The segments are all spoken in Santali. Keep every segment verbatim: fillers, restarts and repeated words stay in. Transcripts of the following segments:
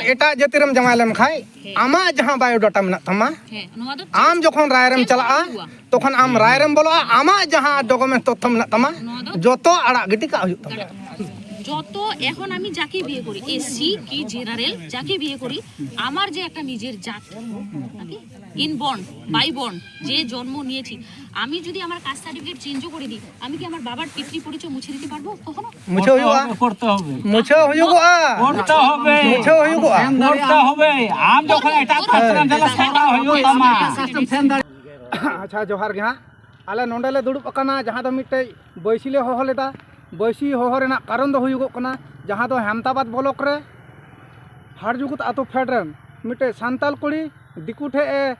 ᱮᱴᱟᱜ ᱡᱟᱹᱛᱤ ᱨᱮᱢ ᱡᱟᱶᱟᱭ ᱞᱮᱱ ᱠᱷᱟᱡ, ᱟᱢᱟᱜ ᱡᱟᱦᱟᱸ ᱵᱟᱭᱳᱰᱟᱴᱟ ᱢᱮᱱᱟᱜ ᱛᱟᱢᱟ, ᱦᱮᱸ, ᱱᱚᱣᱟ ᱫᱚ ᱟᱢ ᱡᱚᱠᱷᱚᱱ ᱨᱟᱭ ᱨᱮᱢ ᱪᱮᱫ ᱪᱟᱞᱟᱜᱼᱟ, ᱦᱩᱭᱩᱜᱼᱟ? ᱛᱚᱠᱷᱚᱱ ᱟᱢ ᱨᱟᱭ ᱨᱮᱢ ᱵᱚᱞᱚᱜᱼᱟ, ᱟᱢᱟᱜ ᱡᱟᱦᱟᱸ ᱰᱚᱠᱩᱢᱮᱱᱴ ᱛᱚᱛᱛᱷᱚ ᱢᱮᱱᱟᱜ ᱛᱟᱢᱟ, ᱱᱚᱣᱟ ᱫᱚ ᱡᱚᱛᱚ ᱟᱲᱟᱜ ᱜᱤᱰᱤ ᱠᱟᱜ ᱦᱩᱭᱩᱜ ᱛᱟᱢᱟ। যত এখন আমি যাকে বিয়ে করি, এসসি কি জেনারেল, যাকে বিয়ে করি, আমার যে একটা নিজের জাত, নাকি ইনবর্ন, বাইবর্ন, যে জন্ম নিয়েছি, আমি যদি আমার কাস্ট সার্টিফিকেট চেঞ্জও করে দিই, আমি কি আমার বাবার পিতৃ পরিচয় মুছে দিতে পারবো কখনো? মুছে হুᱭᱩᱜᱼᱟ। ᱠᱚᱨᱛᱮ ᱦᱚᱵᱮ। ᱢᱩᱪᱷᱟᱹᱣ ᱦᱩᱭᱩᱜᱚᱜᱼᱟ। ᱠᱚᱨᱛᱮ ᱦᱚᱵᱮ। ᱢᱩᱪᱷᱟᱹᱣ ᱦᱩᱭᱩᱜᱚᱜᱼᱟ। ᱠᱚᱨᱛᱮ ᱦᱚᱵᱮ। ᱟᱢ ᱡᱚᱠᱷᱚᱱ ᱮᱴᱟᱜ ᱠᱟᱥᱴ ᱨᱮᱱ ᱛᱟᱦᱞᱮ ᱥᱚᱨᱟᱣ ᱦᱩᱭᱩᱜ ᱛᱟᱢᱟ। ᱟᱪᱪᱷᱟ, ᱡᱚᱦᱟᱨ ᱜᱮ ᱦᱟᱸᱜ᱾ ᱟᱞᱮ ᱱᱚᱰᱮ ᱞᱮ ᱫᱩᱲᱩᱵ ᱟᱠᱟᱱᱟ, ᱡᱟᱦᱟᱸ ᱫᱚ ᱢᱤᱫᱴᱮᱡ ᱵᱟᱹᱭᱥᱤ ᱞᱮ ᱦᱚᱦᱚ ᱞᱮᱫᱟ᱾ ᱵᱟᱹᱭᱥᱤ ᱦᱚᱦᱚ ᱨᱮᱱᱟᱜ ᱠᱟᱨᱚᱱ ᱫᱚ ᱦᱩᱭᱩᱜᱚᱜ ᱠᱟᱱᱟ, ᱡᱟᱦᱟᱸ ᱫᱚ ᱦᱮᱢᱛᱟᱵᱟᱫᱽ ᱵᱞᱚᱠ ᱨᱮ ᱦᱟᱲᱡᱩᱜᱩᱛ ᱟᱛᱳ ᱯᱷᱮᱰ ᱨᱮᱱ ᱢᱤᱫᱴᱮᱡ ᱥᱟᱱᱛᱟᱞ ᱠᱩᱲᱤ ᱫᱤᱠᱩ ᱴᱷᱮᱡ ᱮ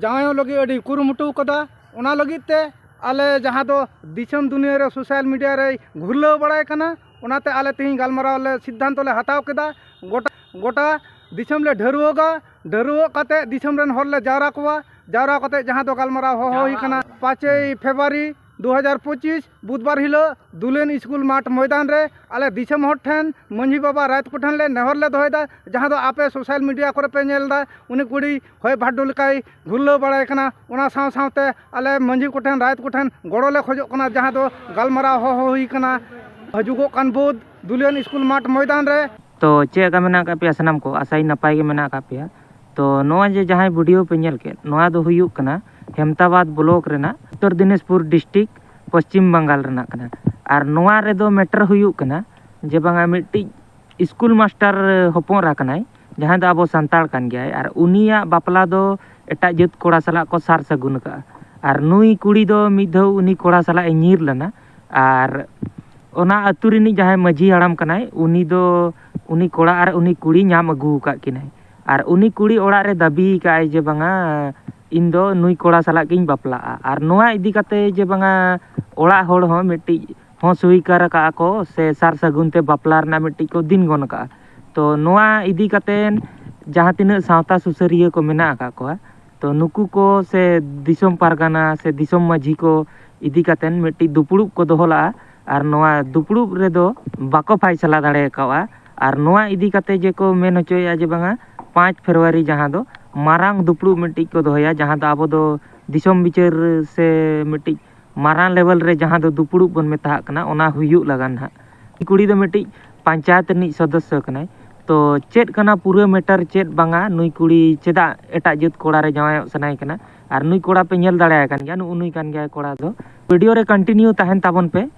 ᱡᱟᱶᱟᱭᱚᱜ ᱞᱟᱹᱜᱤᱫ ᱟᱹᱰᱤ ᱠᱩᱨᱩᱢᱩᱴᱩ ᱠᱟᱫᱟ᱾ ᱚᱱᱟ ᱞᱟᱹᱜᱤᱫ ᱛᱮ ᱟᱞᱮ ᱡᱟᱦᱟᱸ ᱫᱚ ᱫᱤᱥᱚᱢ ᱫᱩᱱᱤᱭᱟᱹ ᱨᱮ ᱥᱳᱥᱟᱞ ᱢᱤᱰᱤᱭᱟ ᱨᱮᱭ ᱜᱷᱩᱨᱞᱟᱹᱣ ᱵᱟᱲᱟᱭ ᱠᱟᱱᱟ, ᱚᱱᱟᱛᱮ ᱟᱞᱮ ᱛᱮᱦᱮᱧ ᱜᱟᱞᱢᱟᱨᱟᱣ ᱞᱮ ᱥᱤᱫᱽᱫᱷᱟᱱᱛᱚ ᱞᱮ ᱦᱟᱛᱟᱣ ᱠᱮᱫᱟ᱾ ᱜᱚᱴᱟ, ᱜᱚᱴᱟ ᱫᱤᱥᱚᱢ ᱞᱮ ᱰᱷᱟᱹᱨᱣᱟᱹᱜᱟ᱾ ᱰᱷᱟᱹᱨᱣᱟᱹᱜ ᱠᱟᱛᱮ ᱫᱤᱥᱚᱢ ᱨᱮᱱ ᱦᱚᱲ ᱞᱮ ᱡᱟᱣᱨᱟ ᱠᱚᱣᱟ᱾ ᱡᱟᱣᱨᱟ ᱠᱟᱛᱮ ᱡᱟᱦᱟᱸ ᱫᱚ ᱜᱟᱞᱢᱟᱨᱟᱣ ᱦᱚᱦᱚ ᱦᱩᱭ ᱠᱟᱱᱟ, ᱯᱟᱸᱪᱮᱭ ᱯᱷᱮᱵᱽᱨᱩᱣᱟᱨᱤ ᱫᱩ ᱦᱟᱡᱟᱨ ᱯᱚᱸᱪᱤᱥ, ᱵᱩᱫᱷᱵᱟᱨ ᱦᱤᱞᱳᱜ ᱫᱩᱞᱟᱹᱱ ᱥᱠᱩᱞ ᱢᱟᱴᱷ ᱢᱚᱭᱫᱟᱱ ᱨᱮ ᱟᱞᱮ ᱫᱤᱥᱚᱢ ᱦᱚᱲ ᱴᱷᱮᱱ, ᱢᱟᱹᱡᱷᱤ ᱵᱟᱵᱟ ᱨᱟᱭᱛ ᱠᱚᱴᱷᱮᱱ ᱞᱮ ᱱᱮᱦᱚᱨ ᱞᱮ ᱫᱚᱦᱚᱭᱮᱫᱟ, ᱡᱟᱦᱟᱸ ᱫᱚ ᱟᱯᱮ ᱥᱳᱥᱟᱞ ᱢᱤᱰᱤᱭᱟ ᱠᱚᱨᱮ ᱯᱮ ᱧᱮᱞ ᱮᱫᱟ, ᱩᱱᱤ ᱠᱩᱲᱤ ᱦᱚᱭ ᱵᱷᱟᱨᱰᱩ ᱞᱮᱠᱟᱭ ᱜᱷᱩᱨᱞᱟᱹᱣ ᱵᱟᱲᱟᱭ ᱠᱟᱱᱟ᱾ ᱚᱱᱟ ᱥᱟᱶ ᱥᱟᱶᱛᱮ ᱟᱞᱮ ᱢᱟᱹᱡᱷᱤ ᱠᱚᱴᱷᱮᱱ, ᱨᱟᱭᱛ ᱠᱚᱴᱷᱮᱱ ᱜᱚᱲᱚ ᱞᱮ ᱠᱷᱚᱡᱚᱜ ᱠᱟᱱᱟ, ᱡᱟᱦᱟᱸ ᱫᱚ ᱜᱟᱞᱢᱟᱨᱟᱣ ᱦᱚᱦᱚ ᱦᱩᱭ ᱠᱟᱱᱟ ᱦᱤᱡᱩᱜᱚᱜ ᱠᱟᱱ ᱵᱩᱫᱷ ᱫᱩᱞᱤᱭᱟᱱ ᱥᱠᱩᱞ ᱢᱟᱴᱷ ᱢᱚᱭᱫᱟᱱ ᱨᱮ᱾ ᱛᱚ ᱪᱮᱫ ᱞᱮᱠᱟ ᱢᱮᱱᱟᱜ ᱟᱠᱟᱫ ᱯᱮᱭᱟ ᱥᱟᱱᱟᱢ ᱠᱚ? ᱟᱥᱟᱭᱟᱹᱧ ᱱᱟᱯᱟᱭ ᱜᱮ ᱢᱮᱱᱟᱜ ᱟᱠᱟᱫ ᱯᱮᱭᱟ᱾ ᱛᱚ ᱱᱚᱣᱟ ᱡᱮ ᱡᱟᱦᱟᱸᱭ ᱵᱷᱤᱰᱤᱭᱳ ᱯᱮ ᱧᱮᱞ ᱠᱮᱫ, ᱱᱚᱣᱟ ᱫᱚ ᱦᱩᱭᱩᱜ ᱠᱟᱱᱟ ᱦᱮᱢᱛᱟᱵᱟᱫᱽ ᱵᱞᱚᱠ ᱨᱮᱱᱟᱜ ᱩᱛᱛᱚᱨ ᱫᱤᱱᱟᱡᱽᱯᱩᱨ ᱰᱤᱥᱴᱨᱤᱠᱴ, ᱯᱚᱥᱪᱤᱢ ᱵᱟᱝᱜᱟᱞ ᱨᱮᱱᱟᱜ ᱠᱟᱱᱟ᱾ ᱟᱨ ᱱᱚᱣᱟ ᱨᱮᱫᱚ ᱢᱮᱴᱟᱨ ᱦᱩᱭᱩᱜ ᱠᱟᱱᱟ ᱡᱮ ᱵᱟᱝᱟ ᱢᱤᱫᱴᱤᱡ ᱥᱠᱩᱞ ᱢᱟᱥᱴᱟᱨ ᱦᱚᱯᱚᱱ ᱮᱨᱟ ᱠᱟᱱᱟᱭ, ᱡᱟᱦᱟᱸᱭ ᱫᱚ ᱟᱵᱚ ᱥᱟᱱᱛᱟᱲ ᱠᱟᱱ ᱜᱮᱭᱟᱭ, ᱟᱨ ᱩᱱᱤᱭᱟᱜ ᱵᱟᱯᱞᱟ ᱫᱚ ᱮᱴᱟᱜ ᱡᱟᱹᱛ ᱠᱚᱲᱟ ᱥᱟᱞᱟᱜ ᱠᱚ ᱥᱟᱨ ᱥᱟᱹᱜᱩᱱ ᱟᱠᱟᱫᱼᱟ᱾ ᱟᱨ ᱱᱩᱭ ᱠᱩᱲᱤ ᱫᱚ ᱢᱤᱫ ᱫᱷᱟᱣ ᱩᱱᱤ ᱠᱚᱲᱟ ᱥᱟᱞᱟᱜ ᱮ ᱧᱤᱨ ᱞᱮᱱᱟ, ᱟᱨ ᱚᱱᱟ ᱟᱹᱛᱩ ᱨᱤᱱᱤᱡ ᱡᱟᱦᱟᱸᱭ ᱢᱟᱹᱡᱷᱤ ᱦᱟᱲᱟᱢ ᱠᱟᱱᱟᱭ, ᱩᱱᱤ ᱫᱚ ᱩᱱᱤ ᱠᱚᱲᱟ ᱟᱨ ᱩᱱᱤ ᱠᱩᱲᱤ ᱧᱟᱢ ᱟᱹᱜᱩ ᱟᱠᱟᱫ ᱠᱤᱱᱟᱭ᱾ ᱟᱨ ᱩᱱᱤ ᱠᱩᱲᱤ ᱚᱲᱟᱜ ᱨᱮ ᱫᱟᱹᱵᱤ ᱟᱠᱟᱫᱼᱟᱭ ᱡᱮ ᱵᱟᱝᱟ, ᱤᱧ ᱫᱚ ᱱᱩᱭ ᱠᱚᱲᱟ ᱥᱟᱞᱟᱜ ᱜᱤᱧ ᱵᱟᱯᱞᱟᱜᱼᱟ᱾ ᱟᱨ ᱱᱚᱣᱟ ᱤᱫᱤ ᱠᱟᱛᱮ ᱡᱮ ᱵᱟᱝᱟ, ᱚᱲᱟᱜ ᱦᱚᱲ ᱦᱚᱸ ᱢᱤᱫᱴᱤᱡ ᱦᱚᱸ ᱥᱩᱭᱠᱟᱨ ᱟᱠᱟᱫᱼᱟ ᱠᱚ ᱥᱮ ᱥᱟᱨ ᱥᱟᱹᱜᱩᱱ ᱛᱮ ᱵᱟᱯᱞᱟ ᱨᱮᱱᱟᱜ ᱢᱤᱫᱴᱤᱡ ᱠᱚ ᱫᱤᱱ ᱜᱚᱱ ᱟᱠᱟᱫᱼᱟ᱾ ᱛᱚ ᱱᱚᱣᱟ ᱤᱫᱤ ᱠᱟᱛᱮ ᱡᱟᱦᱟᱸ ᱛᱤᱱᱟᱹᱜ ᱥᱟᱶᱛᱟ ᱥᱩᱥᱟᱹᱨᱤᱭᱟᱹ ᱠᱚ ᱢᱮᱱᱟᱜ ᱟᱠᱟᱫ ᱠᱚᱣᱟ, ᱛᱚ ᱱᱩᱠᱩ ᱠᱚ ᱥᱮ ᱫᱤᱥᱚᱢ ᱯᱟᱨᱜᱟᱱᱟ ᱥᱮ ᱫᱤᱥᱚᱢ ᱢᱟᱹᱡᱷᱤ ᱠᱚ ᱤᱫᱤ ᱠᱟᱛᱮ ᱢᱤᱫᱴᱤᱡ ᱫᱩᱯᱲᱩᱵ ᱠᱚ ᱫᱚᱦᱚ ᱞᱟᱜᱼᱟ᱾ ᱟᱨ ᱱᱚᱣᱟ ᱫᱩᱯᱲᱩᱵ ᱨᱮᱫᱚ ᱵᱟᱠᱚ ᱯᱷᱟᱭᱥᱟᱞᱟ ᱫᱟᱲᱮ ᱟᱠᱟᱫᱼᱟ᱾ ᱟᱨ ᱱᱚᱣᱟ ᱤᱫᱤ ᱠᱟᱛᱮ ᱡᱮ ᱠᱚ ᱢᱮᱱ ᱦᱚᱪᱚᱭᱮᱫᱼᱟ ᱡᱮ ᱵᱟᱝᱟ, ᱯᱟᱸᱪ ᱯᱷᱮᱵᱽᱨᱩᱣᱟᱨᱤ ᱡᱟᱦᱟᱸ ᱫᱚ ᱢᱟᱨᱟᱝ ᱫᱩᱯᱲᱩᱵ ᱢᱤᱫᱴᱤᱡ ᱠᱚ ᱫᱚᱦᱚᱭᱟ, ᱡᱟᱦᱟᱸ ᱫᱚ ᱟᱵᱚ ᱫᱚ ᱫᱤᱥᱚᱢ ᱵᱤᱪᱟᱹᱨ ᱥᱮ ᱢᱤᱫᱴᱤᱡ ᱢᱟᱨᱟᱝ ᱞᱮᱵᱮᱞ ᱨᱮ ᱡᱟᱦᱟᱸ ᱫᱚ ᱫᱩᱯᱲᱩᱵ ᱵᱚᱱ ᱢᱮᱛᱟᱜ ᱠᱟᱱᱟ, ᱚᱱᱟ ᱦᱩᱭᱩᱜ ᱞᱟᱜᱟᱱ ᱦᱟᱸᱜ᱾ ᱠᱩᱲᱤ ᱫᱚ ᱢᱤᱫᱴᱤᱡ ᱯᱚᱧᱪᱟᱭᱮᱛ ᱨᱤᱱᱤᱡ ᱥᱚᱫᱚᱥᱥᱚ ᱠᱟᱱᱟᱭ᱾ ᱛᱚ ᱪᱮᱫ ᱠᱟᱱᱟ ᱯᱩᱨᱟᱹ ᱢᱮᱴᱟᱨ, ᱪᱮᱫ ᱵᱟᱝᱟ, ᱱᱩᱭ ᱠᱩᱲᱤ ᱪᱮᱫᱟᱜ ᱮᱴᱟᱜ ᱡᱟᱹᱛ ᱠᱚᱲᱟ ᱨᱮ ᱡᱟᱶᱟᱭᱚᱜ ᱥᱟᱱᱟᱭᱮ ᱠᱟᱱᱟ? ᱟᱨ ᱱᱩᱭ ᱠᱚᱲᱟ ᱯᱮ ᱧᱮᱞ ᱫᱟᱲᱮᱭᱟᱭ ᱠᱟᱱ ᱜᱮᱭᱟ, ᱱᱩᱜᱼᱩ ᱱᱩᱭ ᱠᱟᱱ ᱜᱮᱭᱟᱭ ᱠᱚᱲᱟ ᱫᱚ᱾ ᱵᱷᱤᱰᱤᱭᱳ ᱨᱮ ᱠᱚᱱᱴᱤᱱᱤᱭᱩ ᱛᱟᱦᱮᱱ ᱛᱟᱵᱚᱱ ᱯᱮ᱾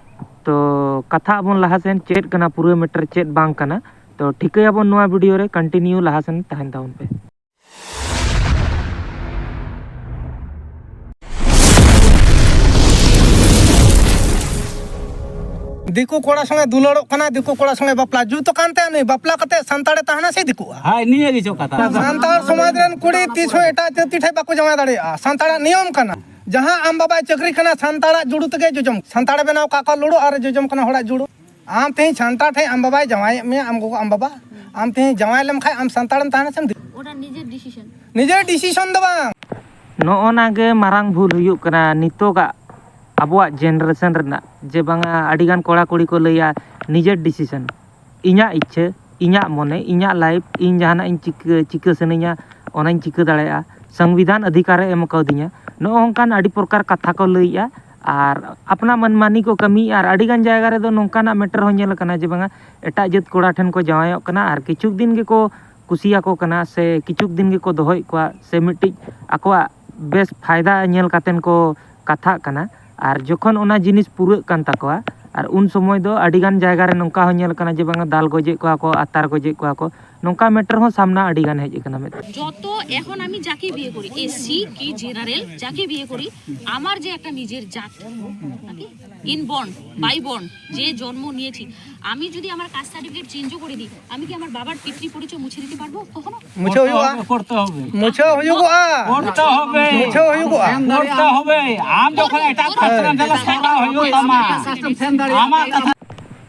ᱛᱚ ᱠᱟᱛᱷᱟ ᱟᱵᱚᱱ ᱞᱟᱦᱟ ᱥᱮᱱ, ᱪᱮᱫ ᱠᱟᱱᱟ ᱯᱩᱨᱟᱹ ᱢᱮᱴᱟᱨ, ᱪᱮᱫ ᱵᱟᱝ ᱠᱟᱱᱟ᱾ ᱛᱚ ᱴᱷᱤᱠᱟᱹᱭᱟᱵᱚᱱ ᱱᱚᱣᱟ ᱵᱷᱤᱰᱤᱭᱳ ᱨᱮ, ᱠᱚᱱᱴᱤᱱᱤᱭᱩ ᱞᱟᱦᱟ ᱥᱮᱱ ᱛᱟᱦᱮᱱ ᱛᱟᱵᱚᱱ ᱯᱮ᱾ ᱫᱤᱠᱩ ᱠᱚᱲᱟ ᱥᱚᱸᱜᱮ ᱫᱩᱞᱟᱹᱲᱚᱜ ᱠᱟᱱᱟ, ᱫᱤᱠᱩ ᱠᱚᱲᱟ ᱥᱚᱸᱜᱮ ᱵᱟᱯᱞᱟ ᱡᱩᱛ ᱠᱟᱱ ᱛᱟᱭᱟ, ᱱᱩᱭ ᱵᱟᱯᱞᱟ ᱠᱟᱛᱮ ᱥᱟᱱᱛᱟᱲᱮ ᱛᱟᱦᱮᱱᱟ ᱥᱮ ᱫᱤᱠᱩᱜᱼᱟ? ᱦᱳᱭ, ᱱᱤᱭᱟᱹ ᱜᱮ ᱪᱚ ᱠᱟᱛᱷᱟ᱾ ᱥᱟᱱᱛᱟᱲ ᱥᱚᱢᱟᱡᱽ ᱨᱮᱱ ᱠᱩᱲᱤ ᱛᱤᱥ ᱦᱚᱸ ᱮᱴᱟᱜ ᱡᱟᱹᱛᱤ ᱴᱷᱮᱱ ᱵᱟᱠᱚ ᱡᱟᱶᱟᱭ ᱫᱟᱲᱮᱭᱟᱜᱼᱟ, ᱥᱟᱱᱛᱟᱲᱟᱜ ᱱᱤᱭᱚᱢ ᱠᱟᱱᱟ᱾ ᱡᱟᱦᱟᱸ ᱟᱢ ᱵᱟᱵᱟᱭ ᱪᱟᱹᱠᱨᱤ ᱠᱟᱱᱟ, ᱥᱟᱱᱛᱟᱲᱟᱜ ᱡᱩᱲᱩ ᱛᱮᱜᱮ ᱡᱚᱡᱚᱢ, ᱥᱟᱱᱛᱟᱲᱮ ᱵᱮᱱᱟᱣ ᱠᱟᱜ ᱠᱚᱣᱟ ᱞᱩᱲᱩ ᱟᱨ ᱡᱚᱡᱚᱢ ᱠᱟᱱᱟ ᱦᱚᱲᱟᱜ ᱡᱩᱲᱩ᱾ ᱟᱢ ᱛᱮᱦᱮᱧ ᱥᱟᱱᱛᱟᱲ ᱴᱷᱮᱱ ᱟᱢ ᱵᱟᱵᱟᱭ ᱡᱟᱶᱟᱭᱮᱫ ᱢᱮᱭᱟ, ᱟᱢ ᱜᱚᱜᱚ ᱟᱢ ᱵᱟᱵᱟ, ᱟᱢ ᱛᱮᱦᱮᱧ ᱡᱟᱶᱟᱭ ᱞᱮᱢ ᱠᱷᱟᱡ ᱟᱢ ᱥᱟᱱᱛᱟᱲᱮᱢ ᱛᱟᱦᱮᱱᱟ ᱥᱮᱢ ᱫᱤᱠᱩ? ᱚᱱᱟ ᱱᱤᱡᱮᱨ ᱰᱤᱥᱤᱥᱚᱱ᱾ ᱱᱤᱡᱮᱨ ᱰᱤᱥᱤᱥᱚᱱ ᱫᱚ ᱵᱟᱝ᱾ ᱱᱚᱜᱼᱚ ᱱᱟ ᱜᱮ ᱢᱟᱨᱟᱝ ᱵᱷᱩᱞ ᱦᱩᱭᱩᱜ ᱠᱟᱱᱟ ᱱᱤᱛᱚᱜᱟᱜ ᱟᱵᱚᱣᱟᱜ ᱡᱮᱱᱟᱨᱮᱥᱚᱱ ᱨᱮᱱᱟᱜ, ᱡᱮ ᱵᱟᱝᱟ ᱟᱹᱰᱤᱜᱟᱱ ᱠᱚᱲᱟ ᱠᱩᱲᱤ ᱠᱚ ᱞᱟᱹᱭᱟ ᱱᱤᱡᱮᱨ ᱰᱤᱥᱤᱥᱚᱱ, ᱤᱧᱟᱹᱜ ᱤᱪᱪᱷᱟᱹ, ᱤᱧᱟᱹᱜ ᱢᱚᱱᱮ, ᱤᱧᱟᱹᱜ ᱞᱟᱭᱤᱯᱷ, ᱤᱧ ᱡᱟᱦᱟᱱᱟᱜ ᱤᱧ ᱪᱤᱠᱟᱹ, ᱪᱤᱠᱟᱹ ᱥᱟᱱᱟᱧᱟ, ᱚᱱᱟᱧ ᱪᱤᱠᱟᱹ ᱫᱟᱲᱮᱭᱟᱜᱼᱟ, ᱥᱚᱝᱵᱤᱫᱷᱟᱱ ᱚᱫᱷᱤᱠᱟᱨᱮ ᱮᱢ ᱠᱟᱣᱫᱤᱧᱟ᱾ ᱱᱚᱜᱼᱚ ᱱᱚᱝᱠᱟᱱ ᱟᱹᱰᱤ ᱯᱨᱚᱠᱟᱨ ᱠᱟᱛᱷᱟ ᱠᱚ ᱞᱟᱹᱭᱮᱜᱼᱟ᱾ ᱟᱨ ᱟᱯᱱᱟ ᱢᱟᱹᱱᱢᱟᱹᱱᱤ ᱠᱚ ᱠᱟᱹᱢᱤᱭᱮᱜᱼᱟ᱾ ᱟᱨ ᱟᱹᱰᱤᱜᱟᱱ ᱡᱟᱭᱜᱟ ᱨᱮᱫᱚ ᱱᱚᱝᱠᱟᱱᱟᱜ ᱢᱮᱴᱟᱨ ᱦᱚᱸ ᱧᱮᱞ ᱟᱠᱟᱱᱟ ᱡᱮ ᱵᱟᱝᱟ, ᱮᱴᱟᱜ ᱡᱟᱹᱛ ᱠᱚᱲᱟ ᱴᱷᱮᱱ ᱠᱚ ᱡᱟᱶᱟᱭᱚᱜ ᱠᱟᱱᱟ ᱟᱨ ᱠᱤᱪᱷᱩ ᱫᱤᱱ ᱜᱮᱠᱚ ᱠᱩᱥᱤᱭᱟᱠᱚ ᱠᱟᱱᱟ ᱥᱮ ᱠᱤᱪᱷᱩ ᱫᱤᱱ ᱜᱮᱠᱚ ᱫᱚᱦᱚᱭᱮᱫ ᱠᱚᱣᱟ ᱥᱮ ᱢᱤᱫᱴᱤᱡ ᱟᱠᱚᱣᱟᱜ ᱵᱮᱥ ᱯᱷᱟᱭᱫᱟ ᱧᱮᱞ ᱠᱟᱛᱮᱱ ᱠᱚ ᱠᱟᱛᱷᱟᱜ ᱠᱟᱱᱟ᱾ ᱟᱨ ᱡᱚᱠᱷᱚᱱ ᱚᱱᱟ ᱡᱤᱱᱤᱥ ᱯᱩᱨᱟᱹᱜ ᱠᱟᱱ ᱛᱟᱠᱚᱣᱟ, ᱟᱨ ᱩᱱ ᱥᱚᱢᱚᱭ ᱫᱚ ᱟᱹᱰᱤᱜᱟᱱ ᱡᱟᱭᱜᱟ ᱨᱮ ᱱᱚᱝᱠᱟ ᱦᱚᱸ ᱧᱮᱞ ᱠᱟᱱᱟ ᱡᱮ ᱵᱟᱝᱟ ᱫᱟᱞ ᱜᱚᱡᱮᱫ ᱠᱚᱣᱟ ᱠᱚ, ᱟᱛᱟᱨ ᱜᱚᱡᱮᱫ ᱠᱚᱣᱟ ᱠᱚ, ᱱᱚᱝᱠᱟ ᱢᱮᱴᱟᱨ ᱦᱚᱸ ᱥᱟᱢᱱᱟ ᱟᱹᱰᱤᱜᱟᱱ ᱦᱮᱡ ᱟᱠᱟᱱᱟ ᱢᱮᱫ᱾ যত এখন আমি যাকে বিয়ে করি, এসসি কি জেনারেল, যাকে বিয়ে করি, আমার যে একটা নিজের জাত, নাকি ইনবর্ন, বাইবর্ন, যে জন্ম নিয়েছি, আমি যদি আমার কাস্ট সার্টিফিকেট চেঞ্জও করে দিই, আমি কি আমার বাবার পিতৃ পরিচয় মুছে দিতে পারবো কখনো? মুছে হুᱭᱩᱜᱼᱟ᱾ করতে হবে। মুছে হুᱭᱩᱜᱚᱜᱼᱟ᱾ করতে হবে। মুছে হুᱭᱩᱜᱚᱜᱼᱟ᱾ করতে হবে। ᱟᱢ ᱡᱚᱠᱷᱚᱱ ᱮᱴᱟᱜ ᱯᱟᱹᱨᱥᱤ ᱨᱮᱱ ᱫᱮᱞᱟ ᱥᱟᱯᱲᱟᱣ ᱦᱩᱭᱩᱜ ᱛᱟᱢᱟ᱾ ᱟᱢᱟᱜ ᱠᱟᱛᱷᱟ᱾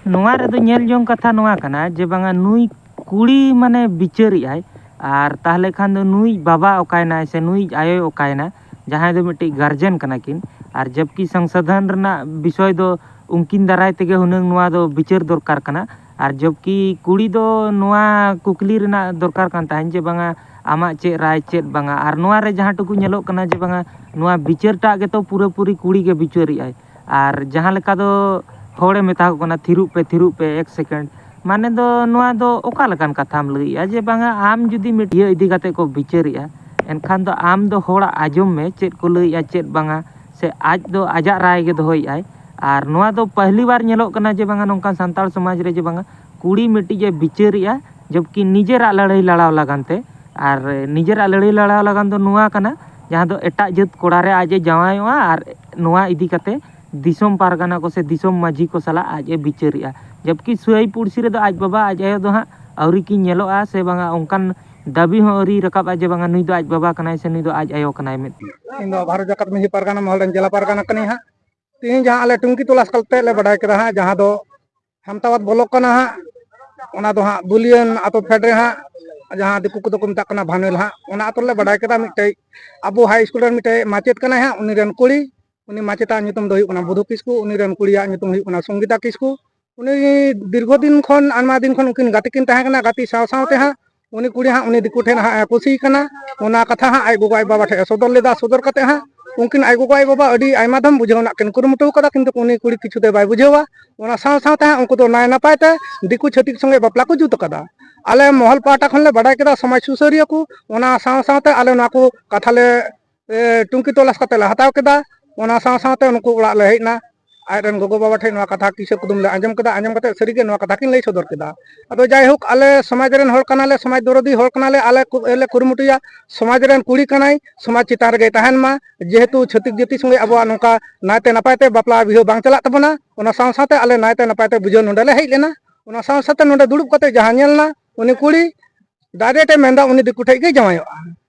ᱱᱚᱣᱟ ᱨᱮᱫᱚ ᱧᱮᱞ ᱡᱚᱝ ᱠᱟᱛᱷᱟ ᱱᱚᱣᱟ ᱠᱟᱱᱟ ᱡᱮ ᱵᱟᱝᱟ ᱱᱩᱭ ᱠᱩᱲᱤ ᱢᱟᱱᱮ ᱵᱤᱪᱟᱹᱨᱮᱜᱼᱟᱭ, ᱟᱨ ᱛᱟᱦᱞᱮ ᱠᱷᱟᱱ ᱫᱚ ᱱᱩᱭ ᱵᱟᱵᱟ ᱚᱠᱟᱭᱱᱟᱭ ᱥᱮ ᱱᱩᱭ ᱟᱭᱳᱭ ᱚᱠᱟᱭᱱᱟ, ᱡᱟᱦᱟᱸᱭ ᱫᱚ ᱢᱤᱫᱴᱤᱡ ᱜᱟᱨᱡᱮᱱ ᱠᱟᱱᱟ ᱠᱤᱱ, ᱟᱨ ᱡᱚᱵᱠᱤ ᱥᱚᱝᱥᱳᱫᱷᱚᱱ ᱨᱮᱱᱟᱜ ᱵᱤᱥᱚᱭ ᱫᱚ ᱩᱱᱠᱤᱱ ᱫᱟᱨᱟᱭ ᱛᱮᱜᱮ ᱦᱩᱱᱟᱹᱝ ᱱᱚᱣᱟ ᱫᱚ ᱵᱤᱪᱟᱹᱨ ᱫᱚᱨᱠᱟᱨ ᱠᱟᱱᱟ᱾ ᱟᱨ ᱡᱚᱵᱠᱤ ᱠᱩᱲᱤ ᱫᱚ ᱱᱚᱣᱟ ᱠᱩᱠᱞᱤ ᱨᱮᱱᱟᱜ ᱫᱚᱨᱠᱟᱨ ᱠᱟᱱ ᱛᱟᱦᱮᱸᱫ ᱡᱮ ᱵᱟᱝᱟ ᱟᱢᱟᱜ ᱪᱮᱫ ᱨᱟᱭ, ᱪᱮᱫ ᱵᱟᱝᱟ᱾ ᱟᱨ ᱱᱚᱣᱟ ᱨᱮ ᱡᱟᱦᱟᱸ ᱴᱩᱠᱩ ᱧᱮᱞᱚᱜ ᱠᱟᱱᱟ ᱡᱮ ᱵᱟᱝᱟ ᱱᱚᱣᱟ ᱵᱤᱪᱟᱹᱨ ᱴᱟᱜ ᱜᱮᱛᱚ ᱯᱩᱨᱟᱹᱯᱩᱨᱤ ᱠᱩᱲᱤ ᱜᱮ ᱵᱤᱪᱟᱹᱨᱮᱜᱼᱟᱭ᱾ ᱟᱨ ᱡᱟᱦᱟᱸ ᱞᱮᱠᱟ ᱫᱚ ᱦᱚᱲᱮ ᱢᱮᱛᱟ ᱠᱚ ᱠᱟᱱᱟ, "ᱛᱷᱤᱨᱚᱜ ᱯᱮ, ᱛᱷᱤᱨᱚᱜ ᱯᱮ ᱮᱠ ᱥᱮᱠᱮᱱᱰ", ᱢᱟᱱᱮ ᱫᱚ ᱱᱚᱣᱟ ᱫᱚ ᱚᱠᱟ ᱞᱮᱠᱟᱱ ᱠᱟᱛᱷᱟᱢ ᱞᱟᱹᱭᱮᱜᱼᱟ ᱡᱮ ᱵᱟᱝᱟ ᱟᱢ ᱡᱩᱫᱤ ᱢᱤᱫ ᱤᱭᱟᱹ ᱤᱫᱤ ᱠᱟᱛᱮ ᱠᱚ ᱵᱤᱪᱟᱹᱨᱮᱜᱼᱟ, ᱮᱱᱠᱷᱟᱱ ᱫᱚ ᱟᱢ ᱫᱚ ᱦᱚᱲᱟᱜ ᱟᱸᱡᱚᱢ ᱢᱮ ᱪᱮᱫ ᱠᱚ ᱞᱟᱹᱭᱮᱜᱼᱟ, ᱪᱮᱫ ᱵᱟᱝᱟ, ᱥᱮ ᱟᱡ ᱫᱚ ᱟᱡᱟᱜ ᱨᱟᱭ ᱜᱮ ᱫᱚᱦᱚᱭᱮᱜᱼᱟᱭ᱾ ᱟᱨ ᱱᱚᱣᱟ ᱫᱚ ᱯᱟᱹᱦᱞᱤ ᱵᱟᱨ ᱧᱮᱞᱚᱜ ᱠᱟᱱᱟ ᱡᱮ ᱵᱟᱝᱟ ᱱᱚᱝᱠᱟᱱ ᱥᱟᱱᱛᱟᱲ ᱥᱚᱢᱟᱡᱽ ᱨᱮ ᱡᱮ ᱵᱟᱝᱟ ᱠᱩᱲᱤ ᱢᱤᱫᱴᱤᱡ ᱮ ᱵᱤᱪᱟᱹᱨᱮᱜᱼᱟ, ᱡᱚᱵᱠᱤ ᱱᱤᱡᱮᱨᱟᱜ ᱞᱟᱹᱲᱦᱟᱹᱭ ᱞᱟᱲᱟᱣ ᱞᱟᱜᱟᱱ ᱛᱮ᱾ ᱟᱨ ᱱᱤᱡᱮᱨᱟᱜ ᱞᱟᱹᱲᱦᱟᱹᱭ ᱞᱟᱲᱟᱣ ᱞᱟᱜᱟᱱ ᱫᱚ ᱱᱚᱣᱟ ᱠᱟᱱᱟ, ᱡᱟᱦᱟᱸ ᱫᱚ ᱮᱴᱟᱜ ᱡᱟᱹᱛ ᱠᱚᱲᱟ ᱨᱮ ᱟᱡ ᱮ ᱡᱟᱶᱟᱭᱚᱜᱼᱟ ᱟᱨ ᱱᱚᱣᱟ ᱤᱫᱤ ᱠᱟᱛᱮ ᱫᱤᱥᱚᱢ ᱯᱟᱨᱜᱟᱱᱟ ᱠᱚ ᱥᱮ ᱫᱤᱥᱚᱢ ᱢᱟᱹᱡᱷᱤ ᱠᱚ ᱥᱟᱞᱟᱜ ᱟᱡ ᱮ ᱵᱤᱪᱟᱹᱨᱮᱜᱼᱟ᱾ ᱡᱚᱵᱠᱤ ᱥᱟᱹᱭ ᱯᱩᱲᱥᱤ ᱨᱮᱫᱚ ᱟᱡ ᱵᱟᱵᱟ ᱟᱡ ᱟᱭᱳ ᱫᱚ ᱦᱟᱸᱜ ᱟᱹᱣᱨᱤ ᱠᱤᱱ ᱧᱮᱞᱚᱜᱼᱟ ᱥᱮ ᱵᱟᱝᱟ ᱚᱱᱠᱟᱱ ᱫᱟᱹᱵᱤ ᱦᱚᱸ ᱟᱹᱣᱨᱤ ᱨᱟᱠᱟᱵᱼᱟ ᱡᱮ ᱵᱟᱝᱟ ᱱᱩᱭ ᱫᱚ ᱟᱡ ᱵᱟᱵᱟ ᱠᱟᱱᱟᱭ ᱥᱮ ᱱᱩᱭ ᱫᱚ ᱟᱡ ᱟᱭᱳ ᱠᱟᱱᱟᱭ ᱢᱮᱱᱛᱮ᱾ ᱤᱧ ᱫᱚ ᱵᱷᱟᱨᱚᱛ ᱡᱟᱠᱟᱛ ᱢᱟᱹᱡᱷᱤ ᱯᱟᱨᱜᱟᱱᱟ ᱢᱚᱦᱚᱞ ᱨᱮᱱ ᱡᱮᱞᱟ ᱯᱟᱨᱜᱟᱱᱟ ᱠᱟᱹᱱᱟᱹᱧ ᱦᱟᱸᱜ᱾ ᱛᱮᱦᱮᱧ ᱡᱟᱦᱟᱸ ᱟᱞᱮ ᱴᱩᱝᱠᱤ ᱛᱚᱞᱟᱥ ᱠᱟᱛᱮ ᱞᱮ ᱵᱟᱰᱟᱭ ᱠᱮᱫᱟ ᱦᱟᱸᱜ, ᱡᱟᱦᱟᱸ ᱫᱚ ᱦᱟᱢᱛᱟᱣᱟᱫ ᱵᱚᱞᱚᱠ ᱠᱟᱱᱟ ᱦᱟᱸᱜ, ᱚᱱᱟ ᱫᱚ ᱦᱟᱸᱜ ᱵᱩᱞᱤᱭᱟᱹᱱ ᱟᱛᱳ ᱯᱷᱮᱰ ᱨᱮ ᱦᱟᱸᱜ, ᱡᱟᱦᱟᱸ ᱫᱤᱠᱩ ᱠᱚᱫᱚ ᱠᱚ ᱢᱮᱛᱟᱜ ᱠᱟᱱᱟ ᱵᱷᱟᱱᱩᱭᱮᱞ ᱦᱟᱸᱜ, ᱚᱱᱟ ᱟᱛᱳ ᱨᱮᱞᱮ ᱵᱟᱰᱟᱭ ᱠᱮᱫᱟ ᱢᱤᱫᱴᱮᱡ ᱟᱵᱚ ᱦᱟᱭ ᱥᱠᱩᱞ ᱨᱮᱱ ᱢᱤᱫᱴᱮᱡ ᱢᱟᱪᱮᱫ ᱠᱟᱱᱟᱭ ᱦᱟᱸᱜ, ᱩᱱᱤ ᱨᱮᱱ ᱠᱩᱲᱤ, ᱩᱱᱤ ᱢᱟᱪᱮᱫᱟᱜ ᱧᱩᱛᱩᱢ ᱫᱚ ᱦᱩᱭᱩᱜ ᱠᱟᱱᱟ ᱵᱩᱫᱷᱩ ᱠᱤᱥᱠᱩ, ᱩᱱᱤ ᱨᱮᱱ ᱠᱩᱲᱤᱭᱟᱜ ᱧᱩᱛᱩᱢ ᱦᱩᱭᱩᱜ ᱠᱟᱱᱟ ᱥᱚᱝᱜᱤᱛᱟ ᱠᱤᱥᱠᱩ᱾ ᱩᱱᱤ ᱫᱤᱨᱜᱷᱚ ᱫᱤᱱ ᱠᱷᱚᱱ, ᱟᱭᱢᱟ ᱫᱤᱱ ᱠᱷᱚᱱ ᱩᱱᱠᱤᱱ ᱜᱟᱛᱮ ᱠᱤᱱ ᱛᱟᱦᱮᱸ ᱠᱟᱱᱟ, ᱜᱟᱛᱮ ᱥᱟᱶ ᱥᱟᱶᱛᱮ ᱦᱟᱸᱜ ᱩᱱᱤ ᱠᱩᱲᱤ ᱦᱟᱸᱜ ᱩᱱᱤ ᱫᱤᱠᱩ ᱴᱷᱮᱱ ᱦᱟᱸᱜ ᱮ ᱠᱩᱥᱤ ᱠᱟᱱᱟ᱾ ᱚᱱᱟ ᱠᱟᱛᱷᱟ ᱦᱟᱸᱜ ᱟᱡ ᱜᱚᱜᱚ ᱟᱡ ᱵᱟᱵᱟ ᱴᱷᱮᱱ ᱮ ᱥᱚᱫᱚᱨ ᱞᱮᱫᱟ᱾ ᱥᱚᱫᱚᱨ ᱠᱟᱛᱮ ᱦᱟᱸᱜ ᱩᱱᱠᱤᱱ ᱟᱡ ᱜᱚᱜᱚ ᱟᱡ ᱵᱟᱵᱟ ᱟᱹᱰᱤ ᱟᱭᱢᱟ ᱫᱷᱟᱢ ᱵᱩᱡᱷᱟᱹᱣ ᱨᱮᱱᱟᱜ ᱠᱤᱱ ᱠᱩᱨᱩᱢᱩᱴᱩ ᱠᱟᱫᱟ, ᱠᱤᱱᱛᱩ ᱩᱱᱤ ᱠᱩᱲᱤ ᱠᱤᱪᱷᱩ ᱛᱮ ᱵᱟᱭ ᱵᱩᱡᱷᱟᱹᱣᱟ᱾ ᱚᱱᱟ ᱥᱟᱶ ᱥᱟᱶᱛᱮ ᱦᱟᱸᱜ ᱩᱱᱠᱩ ᱫᱚ ᱱᱟᱭ ᱱᱟᱯᱟᱭ ᱛᱮ ᱫᱤᱠᱩ ᱪᱷᱟᱹᱛᱤᱠ ᱥᱚᱸᱜᱮ ᱵᱟᱯᱞᱟ ᱠᱚ ᱡᱩᱛ ᱠᱟᱫᱟ᱾ ᱟᱞᱮ ᱢᱚᱦᱚᱞ ᱯᱟᱦᱴᱟ ᱠᱷᱚᱱ ᱞᱮ ᱵᱟᱰᱟᱭ ᱠᱮᱫᱟ, ᱥᱚᱢᱟᱡᱽ ᱥᱩᱥᱟᱹᱨᱤᱭᱟᱹ ᱠᱚ, ᱚᱱᱟ ᱥᱟᱶ ᱥᱟᱶᱛᱮ ᱟᱞᱮ ᱱᱚᱣᱟ ᱠᱚ ᱠᱟᱛᱷᱟ ᱞᱮ, ᱮ, ᱴᱩᱝᱠᱤ ᱛᱚᱞᱟᱥ ᱠᱟᱛᱮ ᱞᱮ ᱦᱟᱛᱟᱣ ᱠᱮᱫᱟ᱾ ᱚᱱᱟ ᱥᱟᱶ ᱥᱟᱶᱛᱮ ᱱᱩᱠᱩ ᱚᱲᱟᱜ ᱞᱮ ᱦᱮᱡ ᱮᱱᱟ᱾ ᱟᱡ ᱨᱮᱱ ᱜᱚᱜᱚ ᱵᱟᱵᱟ ᱴᱷᱮᱱ ᱱᱚᱣᱟ ᱠᱟᱛᱷᱟ ᱠᱤᱥᱟᱹ ᱠᱩᱫᱩᱢ ᱞᱮ ᱟᱸᱡᱚᱢ ᱠᱮᱫᱟ᱾ ᱟᱸᱡᱚᱢ ᱠᱟᱛᱮ ᱥᱟᱹᱨᱤ ᱜᱮ ᱱᱚᱣᱟ ᱠᱟᱛᱷᱟ ᱠᱤᱱ ᱞᱟᱹᱭ ᱥᱚᱫᱚᱨ ᱠᱮᱫᱟ᱾ ᱟᱫᱚ ᱡᱟᱭᱦᱳᱠ, ᱟᱞᱮ ᱥᱚᱢᱟᱡᱽ ᱨᱮᱱ ᱦᱚᱲ ᱠᱟᱱᱟᱞᱮ, ᱥᱚᱢᱟᱡᱽ ᱫᱚᱨᱚᱫᱤ ᱦᱚᱲ ᱠᱟᱱᱟᱞᱮ, ᱟᱞᱮ ᱠᱩ-, ᱞᱮ ᱠᱩᱨᱩᱢᱩᱴᱩᱭᱟ, ᱥᱚᱢᱟᱡᱽ ᱨᱮᱱ ᱠᱩᱲᱤ ᱠᱟᱱᱟᱭ, ᱥᱚᱢᱟᱡᱽ ᱪᱮᱛᱟᱱ ᱨᱮᱜᱮᱭ ᱛᱟᱦᱮᱱ ᱢᱟ᱾ ᱡᱮᱦᱮᱛᱩ ᱪᱷᱟᱹᱛᱤᱠ ᱡᱟᱹᱛᱤ ᱥᱚᱸᱜᱮ ᱟᱵᱚᱣᱟᱜ ᱱᱚᱝᱠᱟ ᱱᱟᱭᱛᱮ ᱱᱟᱯᱟᱭ ᱛᱮ ᱵᱟᱯᱞᱟ ᱵᱤᱦᱟᱹ ᱵᱟᱝ ᱪᱟᱞᱟᱜ ᱛᱟᱵᱚᱱᱟ, ᱚᱱᱟ ᱥᱟᱶ ᱥᱟᱶᱛᱮ ᱟᱞᱮ ᱱᱟᱭᱛᱮ ᱱᱟᱯᱟᱭ ᱛᱮ ᱵᱩᱡᱷᱟᱹᱣ ᱱᱚᱰᱮ ᱞᱮ ᱦᱮᱡ ᱞᱮᱱᱟ᱾ ᱚᱱᱟ ᱥᱟᱶ ᱥᱟᱶᱛᱮ ᱱᱚᱰᱮ ᱫᱩᱲᱩᱵ ᱠᱟᱛᱮ ᱡᱟᱦᱟᱸ ᱧᱮᱞ ᱮᱱᱟ, ᱩᱱᱤ ᱠᱩᱲᱤ direct ᱮ ᱢᱮᱱᱫᱟ ᱩᱱᱤ ᱫᱤᱠᱩ ᱴᱷᱮᱡ ᱜᱮ ᱡᱟᱶᱟᱭᱚᱜᱼᱟ᱾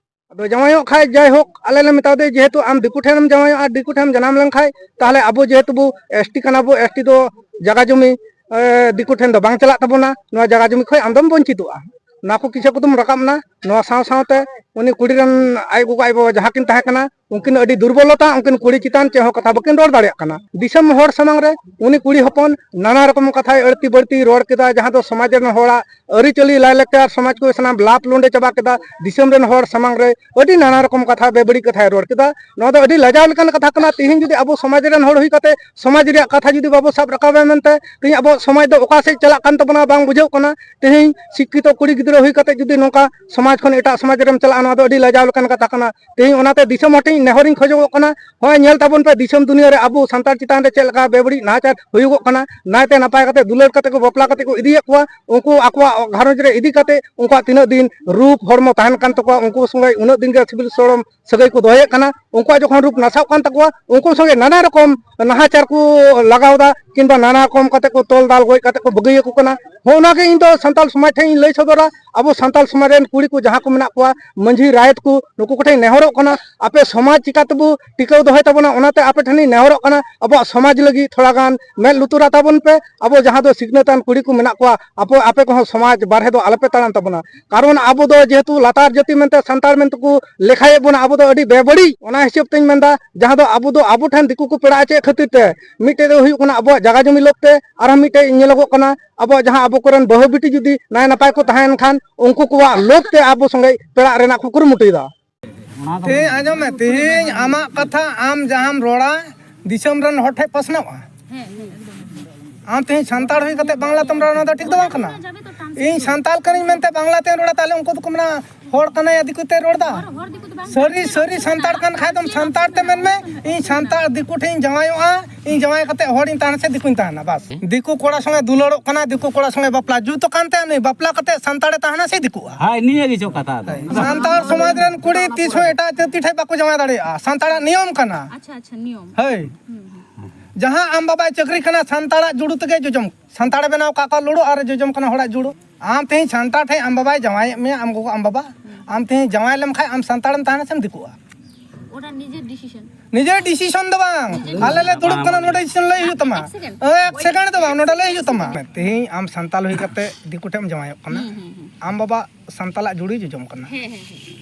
ᱟᱫᱚ ᱡᱟᱶᱟᱭᱚᱜ ᱠᱷᱟᱡ, ᱡᱟᱭᱦᱳᱠ, ᱟᱞᱮ ᱞᱮ ᱢᱮᱛᱟ ᱫᱮᱭᱟ, ᱡᱮᱦᱮᱛᱩ ᱟᱢ ᱫᱤᱠᱩ ᱴᱷᱮᱱᱮᱢ ᱡᱟᱶᱟᱭᱚᱜᱼᱟ, ᱫᱤᱠᱩ ᱴᱷᱮᱱ ᱡᱟᱱᱟᱢ ᱞᱮᱱᱠᱷᱟᱡ, ᱛᱟᱦᱞᱮ ᱟᱵᱚ ᱡᱮᱦᱮᱛᱩ ᱵᱚ ST ᱠᱟᱱᱟ ᱵᱚ, ST ᱫᱚ ᱡᱟᱜᱟ ᱡᱚᱢᱤ, ᱮ, ᱫᱤᱠᱩ ᱴᱷᱮᱱ ᱫᱚ ᱵᱟᱝ ᱪᱟᱞᱟᱜ ᱛᱟᱵᱚᱱᱟ, ᱱᱚᱣᱟ ᱡᱟᱜᱟ ᱡᱚᱢᱤ ᱠᱷᱚᱡ ᱟᱢ ᱫᱚᱢ ᱵᱚᱧᱪᱤᱛᱚᱜᱼᱟ᱾ ᱱᱚᱣᱟ ᱠᱚ ᱠᱤᱪᱷᱩ ᱠᱚᱫᱚᱢ ᱨᱟᱠᱟᱵ ᱮᱱᱟ᱾ ᱱᱚᱣᱟ ᱥᱟᱶ ᱥᱟᱶᱛᱮ ᱩᱱᱤ ᱠᱩᱲᱤ ᱨᱮᱱ ᱟᱡ ᱜᱚᱜᱚ ᱟᱡ ᱵᱟᱵᱟ ᱡᱟᱦᱟᱸ ᱠᱤᱱ ᱛᱟᱦᱮᱸ ᱠᱟᱱᱟ, ᱩᱱᱠᱤᱱ ᱟᱹᱰᱤ ᱫᱩᱨᱵᱚᱞᱚᱛᱟ, ᱩᱱᱠᱤᱱ ᱠᱩᱲᱤ ᱪᱮᱛᱟᱱ ᱪᱮᱫ ᱦᱚᱸ ᱠᱟᱛᱷᱟ ᱵᱟᱹᱠᱤᱱ ᱨᱚᱲ ᱫᱟᱲᱮᱭᱟᱜ ᱠᱟᱱᱟ᱾ ᱫᱤᱥᱚᱢ ᱦᱚᱲ ᱥᱟᱢᱟᱝ ᱨᱮ ᱩᱱᱤ ᱠᱩᱲᱤ ᱦᱚᱯᱚᱱ ᱱᱟᱱᱟ ᱨᱚᱠᱚᱢ ᱠᱟᱛᱷᱟᱭ ᱟᱹᱲᱛᱤ ᱵᱟᱹᱲᱛᱤ ᱨᱚᱲ ᱠᱮᱫᱟ, ᱡᱟᱦᱟᱸ ᱫᱚ ᱥᱚᱢᱟᱡᱽ ᱨᱮᱱ ᱦᱚᱲᱟᱜ ᱟᱹᱨᱤᱪᱟᱹᱞᱤ, ᱞᱟᱭᱼᱞᱟᱠᱪᱟᱨ, ᱥᱚᱢᱟᱡᱽ ᱠᱚ ᱥᱟᱱᱟᱢ ᱞᱟᱯ ᱞᱩᱸᱰᱮ ᱪᱟᱵᱟ ᱠᱮᱫᱟ᱾ ᱫᱤᱥᱚᱢ ᱨᱮᱱ ᱦᱚᱲ ᱥᱟᱢᱟᱝ ᱨᱮ ᱟᱹᱰᱤ ᱱᱟᱱᱟ ᱨᱚᱠᱚᱢ ᱠᱟᱛᱷᱟ, ᱵᱮᱵᱟᱹᱲᱤᱡ ᱠᱟᱛᱷᱟᱭ ᱨᱚᱲ ᱠᱮᱫᱟ᱾ ᱱᱚᱣᱟ ᱫᱚ ᱟᱹᱰᱤ ᱞᱟᱡᱟᱣ ᱞᱮᱠᱟᱱ ᱠᱟᱛᱷᱟ ᱠᱟᱱᱟ᱾ ᱛᱮᱦᱮᱧ ᱡᱩᱫᱤ ᱟᱵᱚ ᱥᱚᱢᱟᱡᱽ ᱨᱮᱱ ᱦᱚᱲ ᱦᱩᱭ ᱠᱟᱛᱮ ᱥᱚᱢᱟᱡᱽ ᱨᱮᱭᱟᱜ ᱠᱟᱛᱷᱟ ᱡᱩᱫᱤ ᱵᱟᱵᱚ ᱥᱟᱵ ᱨᱟᱠᱟᱵᱟ ᱢᱮᱱᱛᱮ, ᱛᱮᱦᱮᱧ ᱟᱵᱚᱣᱟᱜ ᱥᱚᱢᱟᱡᱽ ᱫᱚ ᱚᱠᱟ ᱥᱮᱫ ᱪᱟᱞᱟᱜ ᱠᱟᱱ ᱛᱟᱵᱚᱱᱟ ᱵᱟᱝ ᱵᱩᱡᱷᱟᱹᱜ ᱠᱟᱱᱟ᱾ ᱛᱮᱦᱮᱧ ᱥᱤᱠᱠᱷᱤᱛᱚ ᱠᱩᱲᱤ ᱜᱤᱫᱽᱨᱟᱹ ᱦᱩᱭ ᱠᱟᱛᱮ ᱡᱩᱫᱤ ᱱᱚᱝᱠᱟ ᱥᱚᱢᱟᱡᱽ ᱠᱷᱚᱱ ᱮᱴᱟᱜ ᱥᱚᱢᱟᱡᱽ ᱨᱮᱢ ᱪᱟᱞᱟᱜᱼᱟ, ᱱᱚᱣᱟ ᱫᱚ ᱟᱹᱰᱤ ᱞᱟᱡᱟᱣ ᱞᱮᱠᱟᱱ ᱠᱟᱛᱷᱟ ᱠᱟᱱᱟ᱾ ᱛᱮᱦᱮᱧ ᱚᱱᱟᱛᱮ ᱫᱤᱥᱚᱢ ᱦᱚᱲ ᱴᱷᱮᱱ ᱱᱮᱦᱚᱨᱤᱧ ᱠᱷᱚᱡᱚᱜᱚᱜ ᱠᱟᱱᱟ, ᱦᱚᱸᱜᱼᱚᱭ ᱧᱮᱞ ᱛᱟᱵᱚᱱ ᱯᱮ ᱫᱤᱥᱚᱢ ᱫᱩᱱᱤᱭᱟᱹ ᱨᱮ ᱟᱵᱚ ᱥᱟᱱᱛᱟᱲ ᱪᱮᱛᱟᱱ ᱨᱮ ᱪᱮᱫ ᱞᱮᱠᱟ ᱵᱮᱵᱟᱹᱲᱤᱡ ᱱᱟᱦᱟᱪᱟᱨ ᱦᱩᱭᱩᱜᱚᱜ ᱠᱟᱱᱟ᱾ ᱱᱟᱭᱛᱮ ᱱᱟᱯᱟᱭ ᱠᱟᱛᱮ ᱫᱩᱞᱟᱹᱲ ᱠᱟᱛᱮ ᱠᱚ ᱵᱟᱯᱞᱟ ᱠᱟᱛᱮ ᱠᱚ ᱤᱫᱤᱭᱮᱫ ᱠᱚᱣᱟ, ᱩᱱᱠᱩ ᱟᱠᱚᱣᱟᱜ ᱜᱷᱟᱨᱚᱸᱡᱽ ᱨᱮ ᱤᱫᱤ ᱠᱟᱛᱮ ᱩᱱᱠᱩᱣᱟᱜ ᱛᱤᱱᱟᱹᱜ ᱫᱤᱱ ᱨᱩᱯ ᱦᱚᱲᱢᱚ ᱛᱟᱦᱮᱱ ᱠᱟᱱ ᱛᱟᱠᱚᱣᱟ, ᱩᱱᱠᱩ ᱥᱚᱸᱜᱮ ᱩᱱᱟᱹᱜ ᱫᱤᱱ ᱜᱮ ᱥᱤᱵᱤᱞ ᱥᱚᱲᱚᱢ ᱥᱟᱹᱜᱟᱹᱭ ᱠᱚ ᱫᱚᱦᱚᱭᱮᱫ ᱠᱟᱱᱟ᱾ ᱩᱱᱠᱩᱣᱟᱜ ᱡᱚᱠᱷᱚᱱ ᱨᱩᱯ ᱱᱟᱥᱟᱣ ᱠᱟᱱ ᱛᱟᱠᱚᱣᱟ, ᱩᱱᱠᱩ ᱥᱚᱸᱜᱮ ᱱᱟᱱᱟ ᱨᱚᱠᱚᱢ ᱱᱟᱦᱟᱪᱟᱨ ᱠᱚ ᱞᱟᱜᱟᱣ ᱮᱫᱟ, ᱠᱤᱝᱵᱟ ᱱᱟᱱᱟ ᱨᱚᱠᱚᱢ ᱠᱟᱛᱮ ᱠᱚ ᱛᱚᱞ ᱫᱟᱞ ᱜᱚᱡ ᱠᱟᱛᱮ ᱠᱚ ᱵᱟᱹᱜᱤᱭᱟᱠᱚ ᱠᱟᱱᱟ᱾ ᱦᱚᱸ, ᱚᱱᱟᱜᱮ ᱤᱧ ᱫᱚ ᱥᱟᱱᱛᱟᱲ ᱥᱚᱢᱟᱡᱽ ᱴᱷᱮᱱ ᱤᱧ ᱞᱟᱹᱭ ᱥᱚᱫᱚᱨᱟ, ᱟᱵᱚ ᱥᱟᱱᱛᱟᱲ ᱥᱚᱢᱟᱡᱽ ᱨᱮᱱ ᱠᱩᱲᱤ ᱠᱚ ᱡᱟᱦᱟᱸ ᱠᱚ ᱢᱮᱱᱟᱜ ᱠᱚᱣᱟ, ᱢᱟᱹᱡᱷᱤ ᱨᱟᱭᱮᱛ ᱠᱚ, ᱱᱩᱠᱩ ᱠᱚᱴᱷᱮᱱ ᱱᱮᱦᱚᱨᱚᱜ ᱠᱟᱱᱟ, ᱟᱯᱮ ᱥᱚᱢᱟᱡᱽ ᱪᱤᱠᱟ ᱛᱮᱵᱚ ᱴᱤᱠᱟᱹᱣ ᱫᱚᱦᱚᱭ ᱛᱟᱵᱚᱱᱟ, ᱚᱱᱟᱛᱮ ᱟᱯᱮ ᱴᱷᱮᱱᱤᱧ ᱱᱮᱦᱚᱨᱚᱜ ᱠᱟᱱᱟ, ᱟᱵᱚᱣᱟᱜ ᱥᱚᱢᱟᱡᱽ ᱞᱟᱹᱜᱤᱫ ᱛᱷᱚᱲᱟ ᱜᱟᱱ ᱢᱮᱫ ᱞᱩᱛᱩᱨᱟ ᱛᱟᱵᱚᱱ ᱯᱮ᱾ ᱟᱵᱚ ᱡᱟᱦᱟᱸ ᱫᱚ ᱥᱤᱠᱷᱱᱟᱹᱛᱟᱱ ᱠᱩᱲᱤ ᱠᱚ ᱢᱮᱱᱟᱜ ᱠᱚᱣᱟ, ᱟᱯᱮ, ᱟᱯᱮ ᱠᱚᱦᱚᱸ ᱥᱚᱢᱟᱡᱽ ᱵᱟᱨᱦᱮ ᱫᱚ ᱟᱞᱚᱯᱮ ᱛᱟᱲᱟᱢ ᱛᱟᱵᱚᱱᱟ᱾ ᱠᱟᱨᱚᱱ ᱟᱵᱚ ᱫᱚ ᱡᱮᱦᱮᱛᱩ ᱞᱟᱛᱟᱨ ᱡᱟᱹᱛᱤ ᱢᱮᱱᱛᱮ ᱥᱟᱱᱛᱟᱲ ᱢᱮᱱᱛᱮ ᱠᱚ ᱞᱮᱠᱷᱟᱭᱮᱫ ᱵᱚᱱᱟ, ᱟᱵᱚ ᱫᱚ ᱟᱹᱰᱤ ᱵᱮᱵᱟᱹᱲᱤᱡ᱾ ᱚᱱᱟ ᱦᱤᱥᱟᱹᱵ ᱛᱮᱧ ᱢᱮᱱᱫᱟ, ᱡᱟᱦᱟᱸ ᱫᱚ ᱟᱵᱚ ᱫᱚ ᱟᱵᱚ ᱴᱷᱮᱱ ᱫᱤᱠᱩ ᱠᱚ ᱯᱮᱲᱟᱜᱼᱟ ᱪᱮᱫ ᱠᱷᱟᱹᱛᱤᱨ ᱛᱮ? ᱢᱤᱫᱴᱮᱡ ᱫᱚ ᱦᱩᱭᱩᱜ ᱠᱟᱱᱟ ᱟᱵᱚᱣᱟᱜ ᱡᱟᱭᱜᱟ ᱡᱚᱢᱤ ᱞᱳᱵᱷ ᱛᱮ, ᱟᱨᱦᱚᱸ ᱢᱤᱫᱴᱮᱡ ᱧᱮᱞᱚᱜᱚᱜ ᱠᱟᱱᱟ ᱟᱵᱚᱣᱟᱜ ᱡᱟᱦᱟᱸ ᱟᱵᱚ ᱠᱚᱨᱮᱱ ᱵᱟᱹᱦᱩ ᱵᱤᱴᱤ ᱡᱩᱫᱤ ᱱᱟᱭ ᱱᱟᱯᱟᱭ ᱠᱚ ᱛᱟᱦᱮᱸᱭᱮᱱ ᱠᱷᱟᱱ ᱩᱱᱠᱩ ᱠᱚᱣᱟᱜ ᱞᱳᱵᱷ ᱛᱮ ᱟᱵᱚ ᱥᱚᱸᱜᱮ ᱯᱮᱲᱟᱜ ᱨᱮᱱᱟᱜ ᱠᱚ ᱠᱩᱨᱩᱢᱩᱴᱩᱭᱮᱫᱟ᱾ ᱛᱮᱦᱮᱧ ᱟᱸᱡᱚᱢ ᱢᱮ, ᱛᱮᱦᱮᱧ ᱟᱢᱟᱜ ᱠᱟᱛᱷᱟ ᱟᱢ ᱡᱟᱦᱟᱸᱢ ᱨᱚᱲᱟ ᱫᱤᱥᱚᱢ ᱨᱮᱱ ᱦᱚᱲ ᱴᱷᱮᱱ ᱯᱟᱥᱱᱟᱣᱼᱟ᱾ ᱟᱢ ᱛᱮᱦᱮᱧ ᱥᱟᱱᱛᱟᱲ ᱦᱩᱭ ᱠᱟᱛᱮ ᱵᱟᱝᱞᱟ ᱛᱮᱢ ᱨᱚᱲᱟ, ᱚᱱᱟ ᱫᱚ ᱴᱷᱤᱠ ᱫᱚ ᱵᱟᱝ ᱠᱟᱱᱟ᱾ ᱤᱧ ᱥᱟᱱᱛᱟᱲ ᱠᱟᱹᱱᱟᱹᱧ ᱢᱮᱱᱛᱮ ᱵᱟᱝᱞᱟ ᱛᱮᱧ ᱨᱚᱲᱟ, ᱛᱟᱦᱞᱮ ᱩᱱᱠᱩ ᱫᱚᱠᱚ ᱢᱮᱱᱟ ᱦᱚᱲ ᱠᱟᱱᱟᱭ ᱫᱤᱠᱩ ᱛᱮ ᱨᱚᱲ ᱫᱟ᱾ ᱥᱟᱹᱨᱤ ᱥᱟᱹᱨᱤ ᱥᱟᱱᱛᱟᱲ ᱠᱟᱱ ᱠᱷᱟᱡ ᱫᱚᱢ ᱥᱟᱱᱛᱟᱲ ᱛᱮ ᱢᱮᱱ ᱢᱮ, ᱤᱧ ᱥᱟᱱᱛᱟᱲ ᱫᱤᱠᱩ ᱴᱷᱮᱱ ᱤᱧ ᱡᱟᱶᱟᱭᱚᱜᱼᱟ, ᱤᱧ ᱡᱟᱶᱟᱭ ᱠᱟᱛᱮ ᱦᱚᱲᱤᱧ ᱛᱟᱦᱮᱱᱟ ᱥᱮ ᱫᱤᱠᱩᱧ ᱛᱟᱦᱮᱱᱟ, ᱵᱟᱥ᱾ ᱫᱤᱠᱩ ᱠᱚᱲᱟ ᱥᱚᱸᱜᱮ ᱫᱩᱞᱟᱹᱲᱚᱜ ᱠᱟᱱᱟ, ᱫᱤᱠᱩ ᱠᱚᱲᱟ ᱥᱚᱸᱜᱮ ᱵᱟᱯᱞᱟ ᱡᱩᱛ ᱠᱟᱱ ᱛᱟᱭᱟ, ᱱᱩᱭ ᱵᱟᱯᱞᱟ ᱠᱟᱛᱮ ᱥᱟᱱᱛᱟᱲᱮ ᱛᱟᱦᱮᱱᱟ ᱥᱮ ᱫᱤᱠᱩᱜᱼᱟ? ᱦᱳᱭ, ᱱᱤᱭᱟᱹ ᱜᱮ ᱪᱚ ᱠᱟᱛᱷᱟ ᱫᱚ᱾ ᱥᱟᱱᱛᱟᱲ ᱥᱚᱢᱟᱡᱽ ᱨᱮᱱ ᱠᱩᱲᱤ ᱛᱤᱥ ᱦᱚᱸ ᱮᱴᱟᱜ ᱡᱟᱹᱛᱤ ᱴᱷᱮᱱ ᱵᱟᱠᱚ ᱡᱟᱶᱟᱭ ᱫᱟᱲᱮᱭᱟᱜᱼᱟ, ᱥᱟᱱᱛᱟᱲᱟᱜ ᱱᱤᱭᱚᱢ ᱠᱟᱱᱟ᱾ ᱟᱪᱪᱷᱟ, ᱟᱪᱪᱷᱟ, ᱱᱤᱭᱚᱢ᱾ ᱦᱳᱭ᱾ ᱦᱩᱸ, ᱦᱩᱸ᱾ ᱡᱟᱦᱟᱸ ᱟᱢ ᱵᱟᱵᱟᱭ ᱪᱟᱹᱠᱨᱤ ᱠᱟᱱᱟ, ᱥᱟᱱᱛᱟᱲᱟᱜ ᱡᱩᱲᱩ ᱛᱮᱜᱮ ᱡᱚᱡᱚᱢ, ᱥᱟᱱᱛᱟᱲᱮ ᱵᱮᱱᱟᱣ ᱠᱟᱜ ᱠᱚᱣᱟ ᱞᱩᱲᱩ ᱟᱨ ᱡᱚᱡᱚᱢ ᱠᱟᱱᱟ ᱦᱚᱲᱟᱜ ᱡᱩᱲᱩ᱾ ᱟᱢ ᱛᱮᱦᱮᱧ ᱥᱟᱱᱛᱟᱲ ᱴᱷᱮᱱ ᱟᱢ ᱵᱟᱵᱟᱭ ᱡᱟᱶᱟᱭᱮᱫ ᱢᱮᱭᱟ, ᱟᱢ ᱜᱚᱜᱚ, ᱟᱢ ᱵᱟᱵᱟ, ᱦᱩᱸ᱾ ᱟᱢ ᱛᱮᱦᱮᱧ ᱡᱟᱶᱟᱭ ᱞᱮᱢ ᱠᱷᱟᱡ ᱟᱢ ᱥᱟᱱᱛᱟᱲᱮᱢ ᱛᱟᱦᱮᱱᱟ ᱥᱮᱢ ᱫᱤᱠᱩᱜᱼᱟ? ᱚᱱᱟ ᱱᱤᱡᱮᱨ decision᱾ ᱱᱤᱡᱮᱨ decision ᱫᱚ ᱵᱟᱝ, ᱱᱤᱡᱮᱨ ᱟᱞᱮ ᱞᱮ decision᱾ ᱫᱩᱲᱩᱵ ᱠᱟᱱᱟ, ᱱᱚᱰᱮ decision ᱞᱟᱹᱭ ᱦᱩᱭᱩᱜ ᱛᱟᱢᱟ᱾ ᱮᱠ second᱾ ᱳᱭ, ᱮᱠ second ᱫᱚ ᱵᱟᱝ, ᱱᱚᱰᱮ ᱞᱟᱹᱭ ᱦᱩᱭᱩᱜ ᱛᱟᱢᱟ᱾ ᱛᱮᱦᱮᱧ ᱟᱢ ᱥᱟᱱᱛᱟᱲ ᱦᱩᱭ ᱠᱟᱛᱮ ᱫᱤᱠᱩ ᱴᱷᱮᱱ ᱮᱢ ᱡᱟᱶᱟᱭᱚᱜ ᱠᱟᱱᱟ᱾ ᱦᱩᱸ, ᱦᱩᱸ, ᱦᱩᱸ᱾ ᱟᱢ ᱵᱟᱵᱟ ᱥᱟᱱᱛᱟᱞᱟᱜ ᱡᱩᱲᱤ ᱡᱚᱡᱚᱢ ᱠᱟᱱᱟ᱾ ᱦᱮᱸ, ᱦᱮᱸ, ᱦᱮᱸ᱾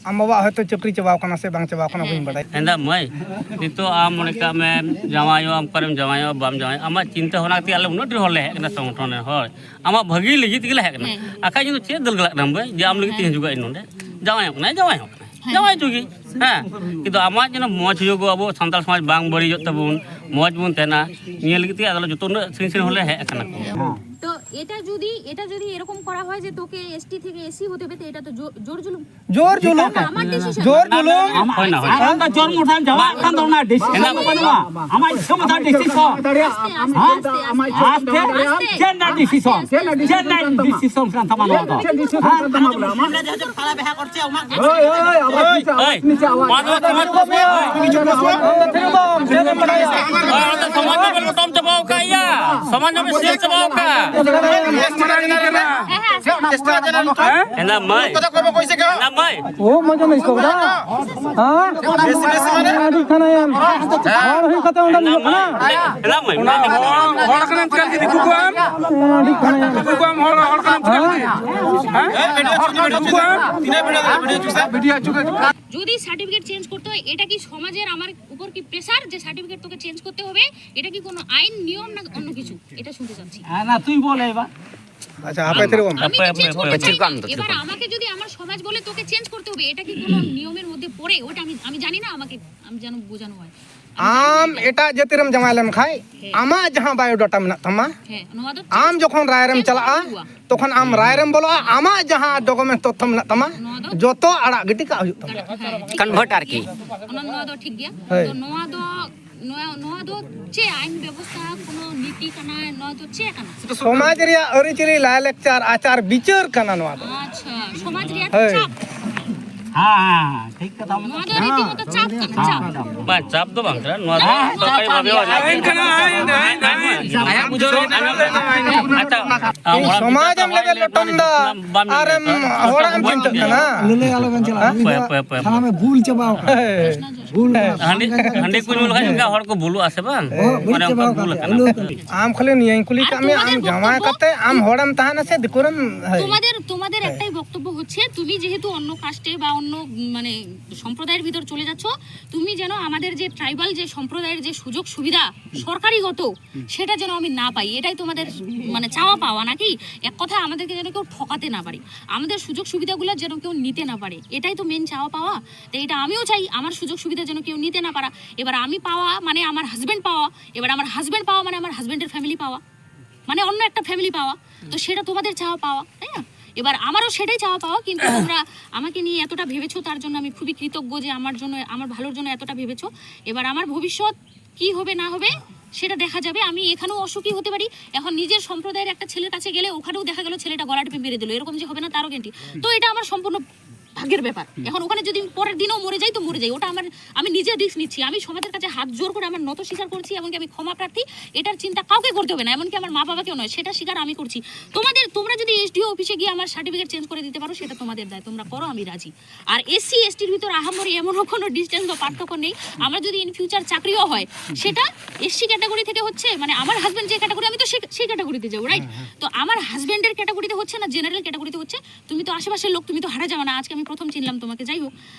ᱟᱢ ᱵᱟᱵᱟᱣᱟᱜ ᱦᱚᱭᱛᱳ ᱪᱟᱹᱠᱨᱤ ᱪᱟᱵᱟᱣ ᱠᱟᱱᱟ ᱥᱮ ᱵᱟᱝ ᱪᱟᱵᱟᱣ ᱠᱟᱱᱟ, ᱦᱮᱸ, ᱵᱟᱹᱧ ᱵᱟᱰᱟᱭᱟ᱾ ᱮᱱᱫᱟ ᱢᱟᱹᱭ, ᱱᱤᱛᱚᱜ ᱟᱢ ᱢᱚᱱᱮ ᱠᱟᱜ ᱢᱮ, ᱡᱟᱶᱟᱭᱚᱜ ᱟᱢ, ᱚᱠᱟᱨᱮᱢ ᱡᱟᱶᱟᱭᱚᱜᱼᱟ, ᱵᱟᱢ ᱡᱟᱶᱟᱭᱚᱜᱼᱟ, ᱟᱢᱟᱜ ᱪᱤᱱᱛᱟᱹ ᱵᱷᱟᱵᱽᱱᱟ ᱠᱟᱛᱮ ᱟᱞᱮ ᱩᱱᱟᱹᱜ ᱰᱷᱮᱨ ᱦᱚᱲ ᱞᱮ ᱦᱮᱡ ᱟᱠᱟᱱᱟ ᱥᱚᱝᱜᱚᱴᱷᱚᱱ ᱨᱮᱱ ᱦᱚᱲ᱾ ᱟᱢᱟᱜ ᱵᱷᱟᱹᱜᱤ ᱞᱟᱹᱜᱤᱫ ᱛᱮᱜᱮ ᱞᱮ ᱦᱮᱡ ᱟᱠᱟᱱᱟ᱾ ᱦᱮᱸ, ᱦᱮᱸ᱾ ᱟᱠᱷᱟᱡ ᱤᱧ ᱫᱚ ᱪᱮᱫ ᱫᱟᱹᱞ ᱜᱟᱞᱟᱜ ᱠᱟᱱᱟᱢ ᱵᱟᱹᱭ, ᱡᱮ ᱟᱢ ᱞᱟᱹᱜᱤᱫ ᱛᱮ ᱦᱤᱡᱩᱜᱼᱟ ᱤᱧ ᱱᱚᱸᱰᱮ? ᱡᱟᱶᱟᱭᱚᱜ ᱠᱟᱱᱟᱭ, ᱡᱟᱶᱟᱭᱚᱜ ᱠᱟᱱᱟᱭ᱾ ᱦᱮᱸ᱾ ᱡᱟᱶᱟᱭ ᱦᱚᱪᱚ ᱜᱮ᱾ ᱦᱮᱸ᱾ ᱠᱤᱱᱛᱩ ᱟᱢᱟᱜ ᱡᱮᱱᱚ ᱢᱚᱡᱽ ᱦᱩᱭᱩᱜᱚᱜ, ᱟᱵᱚ ᱥᱟᱱᱛᱟᱲ ᱥᱚᱢᱟᱡᱽ ᱵᱟᱝ ᱵᱟᱹᱲᱤᱡᱚᱜ ᱛᱟᱵᱚᱱ, ᱢᱚᱡᱽ ᱵᱚᱱ ᱛᱟᱦᱮᱱᱟ, ᱱᱤᱭᱟᱹ ᱞᱟᱹᱜᱤᱫ ᱛᱮᱜᱮ ᱟᱫᱚ ᱡᱚᱛᱚ ᱩᱱᱟᱹᱜ ᱥᱟᱺᱜᱤᱧ ᱥᱟᱺᱜᱤᱧ ᱦᱚᱲ ᱞᱮ ᱦᱮᱡ ᱟᱠᱟᱱᱟ ᱠᱚ᱾ ᱦᱮᱸ᱾ তো এটা যদি, এটা যদি এরকম করা হয় যে তোকে এসটি থেকে এসি হতে হবে, তো এটা তো জোর, জোর জুলুম। ᱡᱳᱨ ᱡᱩᱞᱩᱢ᱾ ᱟᱢᱟᱜ ᱰᱤᱥᱤᱥᱚᱱ᱾ ᱡᱳᱨ ᱡᱩᱞᱩᱢ᱾ ᱦᱳᱭ ᱱᱟ, ᱦᱳᱭ ᱱᱟ᱾ ᱟᱢ ᱫᱚ ᱡᱳᱨ ᱢᱚᱴᱟᱱ ᱡᱟᱣᱟ ᱠᱟᱱ ᱫᱚ ᱚᱱᱟ ᱰᱤᱥᱤᱥᱚᱱ ᱫᱚ ᱵᱟᱹᱱᱩᱜᱼᱟ᱾ ᱟᱢᱟᱜ ᱤᱪᱪᱷᱟᱹ ᱢᱚᱛᱚ ᱰᱤᱥᱤᱥᱚᱱ᱾ ᱟᱥᱛᱮ, ᱟᱥᱛᱮ, ᱟᱥᱛᱮ᱾ ᱟᱥᱛᱮ? ᱪᱮᱫ ᱨᱮᱱᱟᱜ ᱰᱤᱥᱤᱥᱚᱱ? ᱪᱮᱫ ᱨᱮᱱᱟᱜ ᱰᱤᱥᱤᱥᱚᱱ ᱠᱟᱱ ᱛᱟᱢᱟ ᱱᱚᱣᱟ ᱫᱚ? ᱦᱮᱸ? ᱦᱳᱭ, ᱦᱳᱭ, ᱟᱵᱟᱨ ᱱᱤᱪᱮ ᱟᱣᱟᱡ ᱦᱳᱭ, ᱱᱤᱪᱮ ᱟᱣᱟᱡ᱾ ᱢᱟ ᱫᱚ ᱛᱷᱤᱨ ᱠᱚᱜ ᱢᱮ᱾ ᱟᱢ ᱫᱚ ᱛᱷᱤᱨ ᱠᱚᱜ ᱢᱮ᱾ ᱪᱮᱫ ᱮᱢ ᱵᱟᱲᱟᱭᱟ? ᱦᱳᱭ, ᱟᱢ ᱫᱚ ᱥᱚᱢᱟᱡᱽ ᱫᱚ ᱵᱚᱱ ᱞᱚᱴᱚᱢ ᱪᱟᱵᱟᱣ ᱟᱠᱟᱫ ᱭᱟ᱾ ᱥᱚᱢᱟᱡᱽ ᱫᱚ ᱵᱚᱱ ᱥᱮᱭᱟᱨ ᱪᱟᱵᱟᱣ ᱟᱠᱟᱫ᱾ ᱦᱮᱸ? ᱮᱱᱟ ᱢᱟᱹᱭ᱾ ᱮᱱᱟ ᱢᱟᱹᱭ᱾ ᱳ, ᱢᱚᱡᱟ ᱱᱟᱭ ᱥᱚᱜᱫᱟ᱾ ᱦᱮᱸ? ᱟᱹᱰᱤ ᱠᱷᱟᱱᱟ ᱭᱟᱢ᱾ ᱦᱚᱲ ᱦᱩᱭ ᱠᱟᱛᱮ ᱚᱸᱰᱮ ᱮᱱᱟ ᱢᱟᱹᱭ᱾ ᱮᱱᱟ ᱢᱟᱹᱭ᱾ ᱦᱚᱲ ᱠᱟᱱᱟᱢ ᱪᱤᱠᱟᱹ ᱞᱟᱹᱜᱤᱫ ᱫᱤᱠᱩ ᱠᱚ ᱟᱢ? ᱟᱹᱰᱤ ᱠᱷᱟᱱᱟ ᱭᱟᱢ᱾ ᱫᱤᱠᱩ ᱠᱚ ᱟᱢ, ᱦᱚᱲ, ᱦᱚᱲ ᱠᱟᱱᱟᱢ ᱪᱤᱠᱟᱹ ᱞᱟᱹᱜᱤᱫ? ᱦᱮᱸ? ᱫᱤᱠᱩ ᱠᱚ ᱟᱢ? যদি সার্টিফিকেট চেঞ্জ করতে হয়, এটা কি সমাজের আমার উপর কি প্রেসার যে সার্টিফিকেট তোকে চেঞ্জ করতে হবে? এটা কি কোনো আইন, নিয়ম, না অন্য কিছু? এটা শুনতে চাচ্ছি। হ্যাঁ, না, তুই বল এবার। আচ্ছা, আপনি ফিরে বলুন। আমি তো চেঞ্জ করতে চাই না। এবার আমাকে যদি আমার সমাজ বলে তোকে চেঞ্জ করতে হবে, এটা কি কোনো নিয়মের মধ্যে পড়ে? ওটা আমি, আমি জানি না, আমাকে, আমি যেন বোঝানো হয়। ᱟᱢ ᱮᱴᱟᱜ ᱡᱟᱹᱛᱤ ᱨᱮᱢ ᱡᱟᱶᱟᱭ ᱞᱮᱱ ᱠᱷᱟᱡ, ᱦᱮᱸ᱾ ᱟᱢᱟᱜ ᱡᱟᱦᱟᱸ ᱵᱟᱭᱳᱰᱟᱴᱟ ᱢᱮᱱᱟᱜ ᱛᱟᱢᱟ, ᱦᱮᱸ, ᱱᱚᱣᱟ ᱫᱚ ᱟᱢ ᱪᱮᱧᱡᱽ, ᱡᱚᱠᱷᱚᱱ ᱨᱟᱭ ᱨᱮᱢ ᱪᱮᱧᱡᱽ ᱪᱟᱞᱟᱜᱼᱟ, ᱦᱩᱭᱩᱜᱼᱟ᱾ ᱛᱚᱠᱷᱚᱱ ᱟᱢ ᱨᱟᱭ ᱨᱮᱢ ᱵᱚᱞᱚᱜᱼᱟ, ᱟᱢᱟᱜ ᱡᱟᱦᱟᱸ ᱰᱚᱠᱩᱢᱮᱱᱴ ᱛᱚᱛᱛᱷᱚ ᱢᱮᱱᱟᱜ ᱛᱟᱢᱟ, ᱱᱚᱣᱟ ᱫᱚ ᱡᱚᱛᱚ ᱟᱲᱟᱜ ᱜᱤᱰᱤ ᱠᱟᱜ ᱦᱩᱭᱩᱜ ᱛᱟᱢᱟ᱾ ᱦᱮᱸ, ᱴᱷᱤᱠ᱾ ᱠᱚᱱᱵᱷᱟᱨᱴ ᱟᱨᱠᱤ᱾ ᱚᱱᱟ, ᱱᱚᱣᱟ ᱫᱚ ᱴᱷᱤᱠ ᱜᱮᱭᱟ᱾ ᱦᱳᱭ᱾ ᱛᱚ, ᱱᱚᱣᱟ ᱫᱚ, ᱱᱚᱣᱟ, ᱱᱚᱣᱟ ᱫᱚ ᱪᱮᱫ ᱟᱭᱤᱱ ᱵᱮᱵᱚᱥᱛᱷᱟ, ᱠᱳᱱᱳ ᱱᱤᱛᱤ ᱠᱟᱱᱟ, ᱱᱚᱣᱟ ᱫᱚ ᱪᱮᱫ ᱠᱟᱱᱟ? ᱥᱚᱢᱟᱡᱽ ᱨᱮᱭᱟᱜ ᱟᱹᱨᱤᱪᱟᱹᱞᱤ, ᱞᱟᱭᱼᱞᱟᱠᱪᱟᱨ, ᱟᱪᱟᱨ ᱵᱤᱪᱟᱹᱨ ᱠᱟᱱᱟ ᱱᱚᱣᱟ ᱫᱚ᱾ ᱟᱪᱪᱷᱟ, ᱥᱚᱢᱟᱡᱽ ᱨᱮᱭᱟᱜ ᱦᱳᱭ᱾ ᱪᱟᱯ᱾ ᱦᱮᱸ, ᱦᱮᱸ, ᱴᱷᱤᱠ ᱠᱟᱛᱷᱟ᱾ ᱱᱚᱣᱟ ᱫᱚ ᱨᱤᱛᱤᱢᱚᱛᱚ ᱪᱟᱯ ᱠᱟᱱᱟ, ᱪᱟᱯ᱾ ᱵᱟᱝ, ᱪᱟᱯ ᱫᱚ ᱵᱟᱝ ᱠᱟᱱᱟ, ᱱᱚᱣᱟ ᱫᱚ ᱦᱮᱸ, ᱥᱚᱨᱠᱟᱨᱤ ᱪᱟᱯ ᱵᱷᱟᱵᱮ ᱠᱟᱱ ᱦᱚᱸ ᱜᱮᱭᱟ᱾ ᱟᱸᱡᱚᱢ ᱠᱟᱱᱟ, ᱟᱸᱡᱚᱢ ᱠᱟᱱᱟ᱾ ᱟᱭᱟᱜ ᱵᱩᱡᱷᱟᱹᱣ ᱨᱮ ᱟᱸᱡᱚᱢ ᱠᱟᱱᱟ᱾ ᱟᱪᱪᱷᱟ, ᱟᱢ ᱦᱚᱲᱟᱜ ᱥᱚᱢᱟᱡᱽ ᱮᱢ ᱵᱤᱪᱟᱹᱨ ᱞᱮᱵᱮᱞ ᱞᱚᱴᱚᱢ ᱫᱟ, ᱵᱟᱢ ᱧᱮᱞ ᱟᱨᱮᱢ ᱠᱚᱣᱟ᱾ ᱦᱚᱲᱟᱜ ᱮᱢ ᱪᱤᱱᱛᱟᱹᱜ ᱠᱟᱱᱟ᱾ ᱞᱟᱹᱞᱟᱹᱭ ᱟᱞᱚᱵᱮᱱ ᱪᱟᱞᱟᱜᱼᱟ, ᱩᱱᱤ ᱫᱚ ᱦᱟᱯᱳᱭ, ᱦᱟᱯᱳᱭ, ᱦᱟᱯᱳᱭ᱾ ᱥᱟᱱᱟᱢᱮ ᱵᱷᱩᱞ ᱪᱟᱵᱟᱣ ᱠᱟᱱᱟ᱾ ᱦᱟᱺᱰᱤ, ᱦᱟᱺᱰᱤ ᱠᱚ ᱧᱩ ᱞᱮᱠᱷᱟᱱ ᱜᱮ ᱦᱚᱲ ᱠᱚ ᱵᱷᱩᱞᱩᱜᱼᱟ ᱥᱮ ᱵᱟᱝ? ᱵᱚᱦᱚᱜ ᱵᱟᱹᱲᱤᱡ ᱚᱱᱮ ᱚᱱᱠᱟ ᱪᱟᱵᱟᱣ ᱵᱷᱩᱞ ᱠᱟᱱ ᱟᱠᱟᱱᱟ᱾ ᱛᱟᱭᱟ, ᱟᱹᱞᱩ ᱟᱠᱟᱱ ᱛᱟᱭᱟ᱾ ᱟᱢ ᱠᱷᱟᱹᱞᱤ ᱱᱤᱭᱟᱹᱧ ᱠᱩᱞᱤ ᱟᱨ ᱠᱟᱜ ᱢᱮᱭᱟ, ᱟᱢ ᱛᱚᱢᱟᱫᱮᱨ ᱡᱟᱶᱟᱭ ᱵᱚᱠᱛᱚᱵᱵᱚ, ᱠᱟᱛᱮ ᱟᱢ ᱦᱚᱲᱮᱢ ᱛᱟᱦᱮᱱᱟ ᱥᱮ ᱫᱤᱠᱩᱨᱮᱢ, ᱦᱳᱭ᱾ ᱛᱚᱢᱟᱫᱮᱨ, ᱛᱚᱢᱟᱫᱮᱨ ᱦᱮᱸ᱾ একটাই বক্তব্য হচ্ছে, তুমি যেহেতু অন্য কাস্টে বা অন্য, উম, মানে সম্প্রদায়ের ভিতর চলে যাচ্ছ, তুমি যেন আমাদের যে ট্রাইবাল যে সম্প্রদায়ের যে সুযোগ সুবিধা সরকারিগত, সেটা যেন আমি না পাই, এটাই তোমাদের মানে চাওয়া পাওয়া নাকি? এক কথা, আমাদেরকে যেন কেউ ঠকাতে না পারে, আমাদের সুযোগ সুবিধাগুলো যেন কেউ নিতে না পারে, এটাই তো মেন চাওয়া পাওয়া। তো এটা আমিও চাই, আমার সুযোগ সুবিধা যেন কেউ নিতে না পারা। এবার আমি পাওয়া মানে আমার হাজব্যান্ড পাওয়া, এবার আমার হাজব্যান্ড পাওয়া মানে আমার হাজব্যান্ডের ফ্যামিলি পাওয়া, মানে অন্য একটা ফ্যামিলি পাওয়া। তো সেটা তোমাদের চাওয়া পাওয়া, তাই না? এবার আমারও সেটাই চাওয়া পাওয়া, কিন্তু তোমরা আমাকে নিয়ে এতটা ভেবেছো, তার জন্য আমি খুবই কৃতজ্ঞ যে আমার জন্য, আমার ভালোর জন্য এতটা ভেবেছো। এবার আমার ভবিষ্যৎ কি হবে না হবে সেটা দেখা যাবে। আমি এখানেও অসুখী হতে পারি। এখন নিজের সম্প্রদায়ের একটা ছেলের কাছে গেলে ওখানেও দেখা গেল ছেলেটা গলা টিপে মেরে দিল, এরকম যে হবে না তারও গ্যারান্টি। তো এটা আমার সম্পূর্ণ ভাগ্যের ব্যাপার। এখন ওখানে যদি আমি পরের দিনও মরে যাই তো মরে যাই, ওটা আমার, আমি নিজে রিস্ক নিচ্ছি। আমি সমাজের কাছে হাত জোর করে আমার নত স্বীকার করছি, এমনকি আমি ক্ষমা প্রার্থী। এটার চিন্তা কাউকে করতে হবে না, এমনকি আমার মা বাবাকেও নয়, সেটা স্বীকার আমি করছি। তোমাদের, তোমরা যদি এসডিও অফিসে গিয়ে আমার সার্টিফিকেট চেঞ্জ করে দিতে পারো, সেটা তোমাদের দায়, তোমরা করো, আমি রাজি। আর এসসি এসটির ভিতর আহামরি এমনও কোনো ডিস্টেন্স বা পার্থক্য নেই। আমার যদি ইন ফিউচার চাকরিও হয়, সেটা এসসি ক্যাটাগরি থেকে হচ্ছে, মানে আমার হাজব্যান্ড যে ক্যাটাগরি, আমি তো সে- সেই ক্যাটাগরিতে যাবো, রাইট? তো আমার হাজব্যান্ডের ক্যাটাগরিতে হচ্ছে না জেনারেল ক্যাটাগরিতে হচ্ছে, তুমি তো আশেপাশের লোক, তুমি তো হারা যাবে না। আজকে আমি প্রথম চিনলাম তোমাকে। যাই হোক,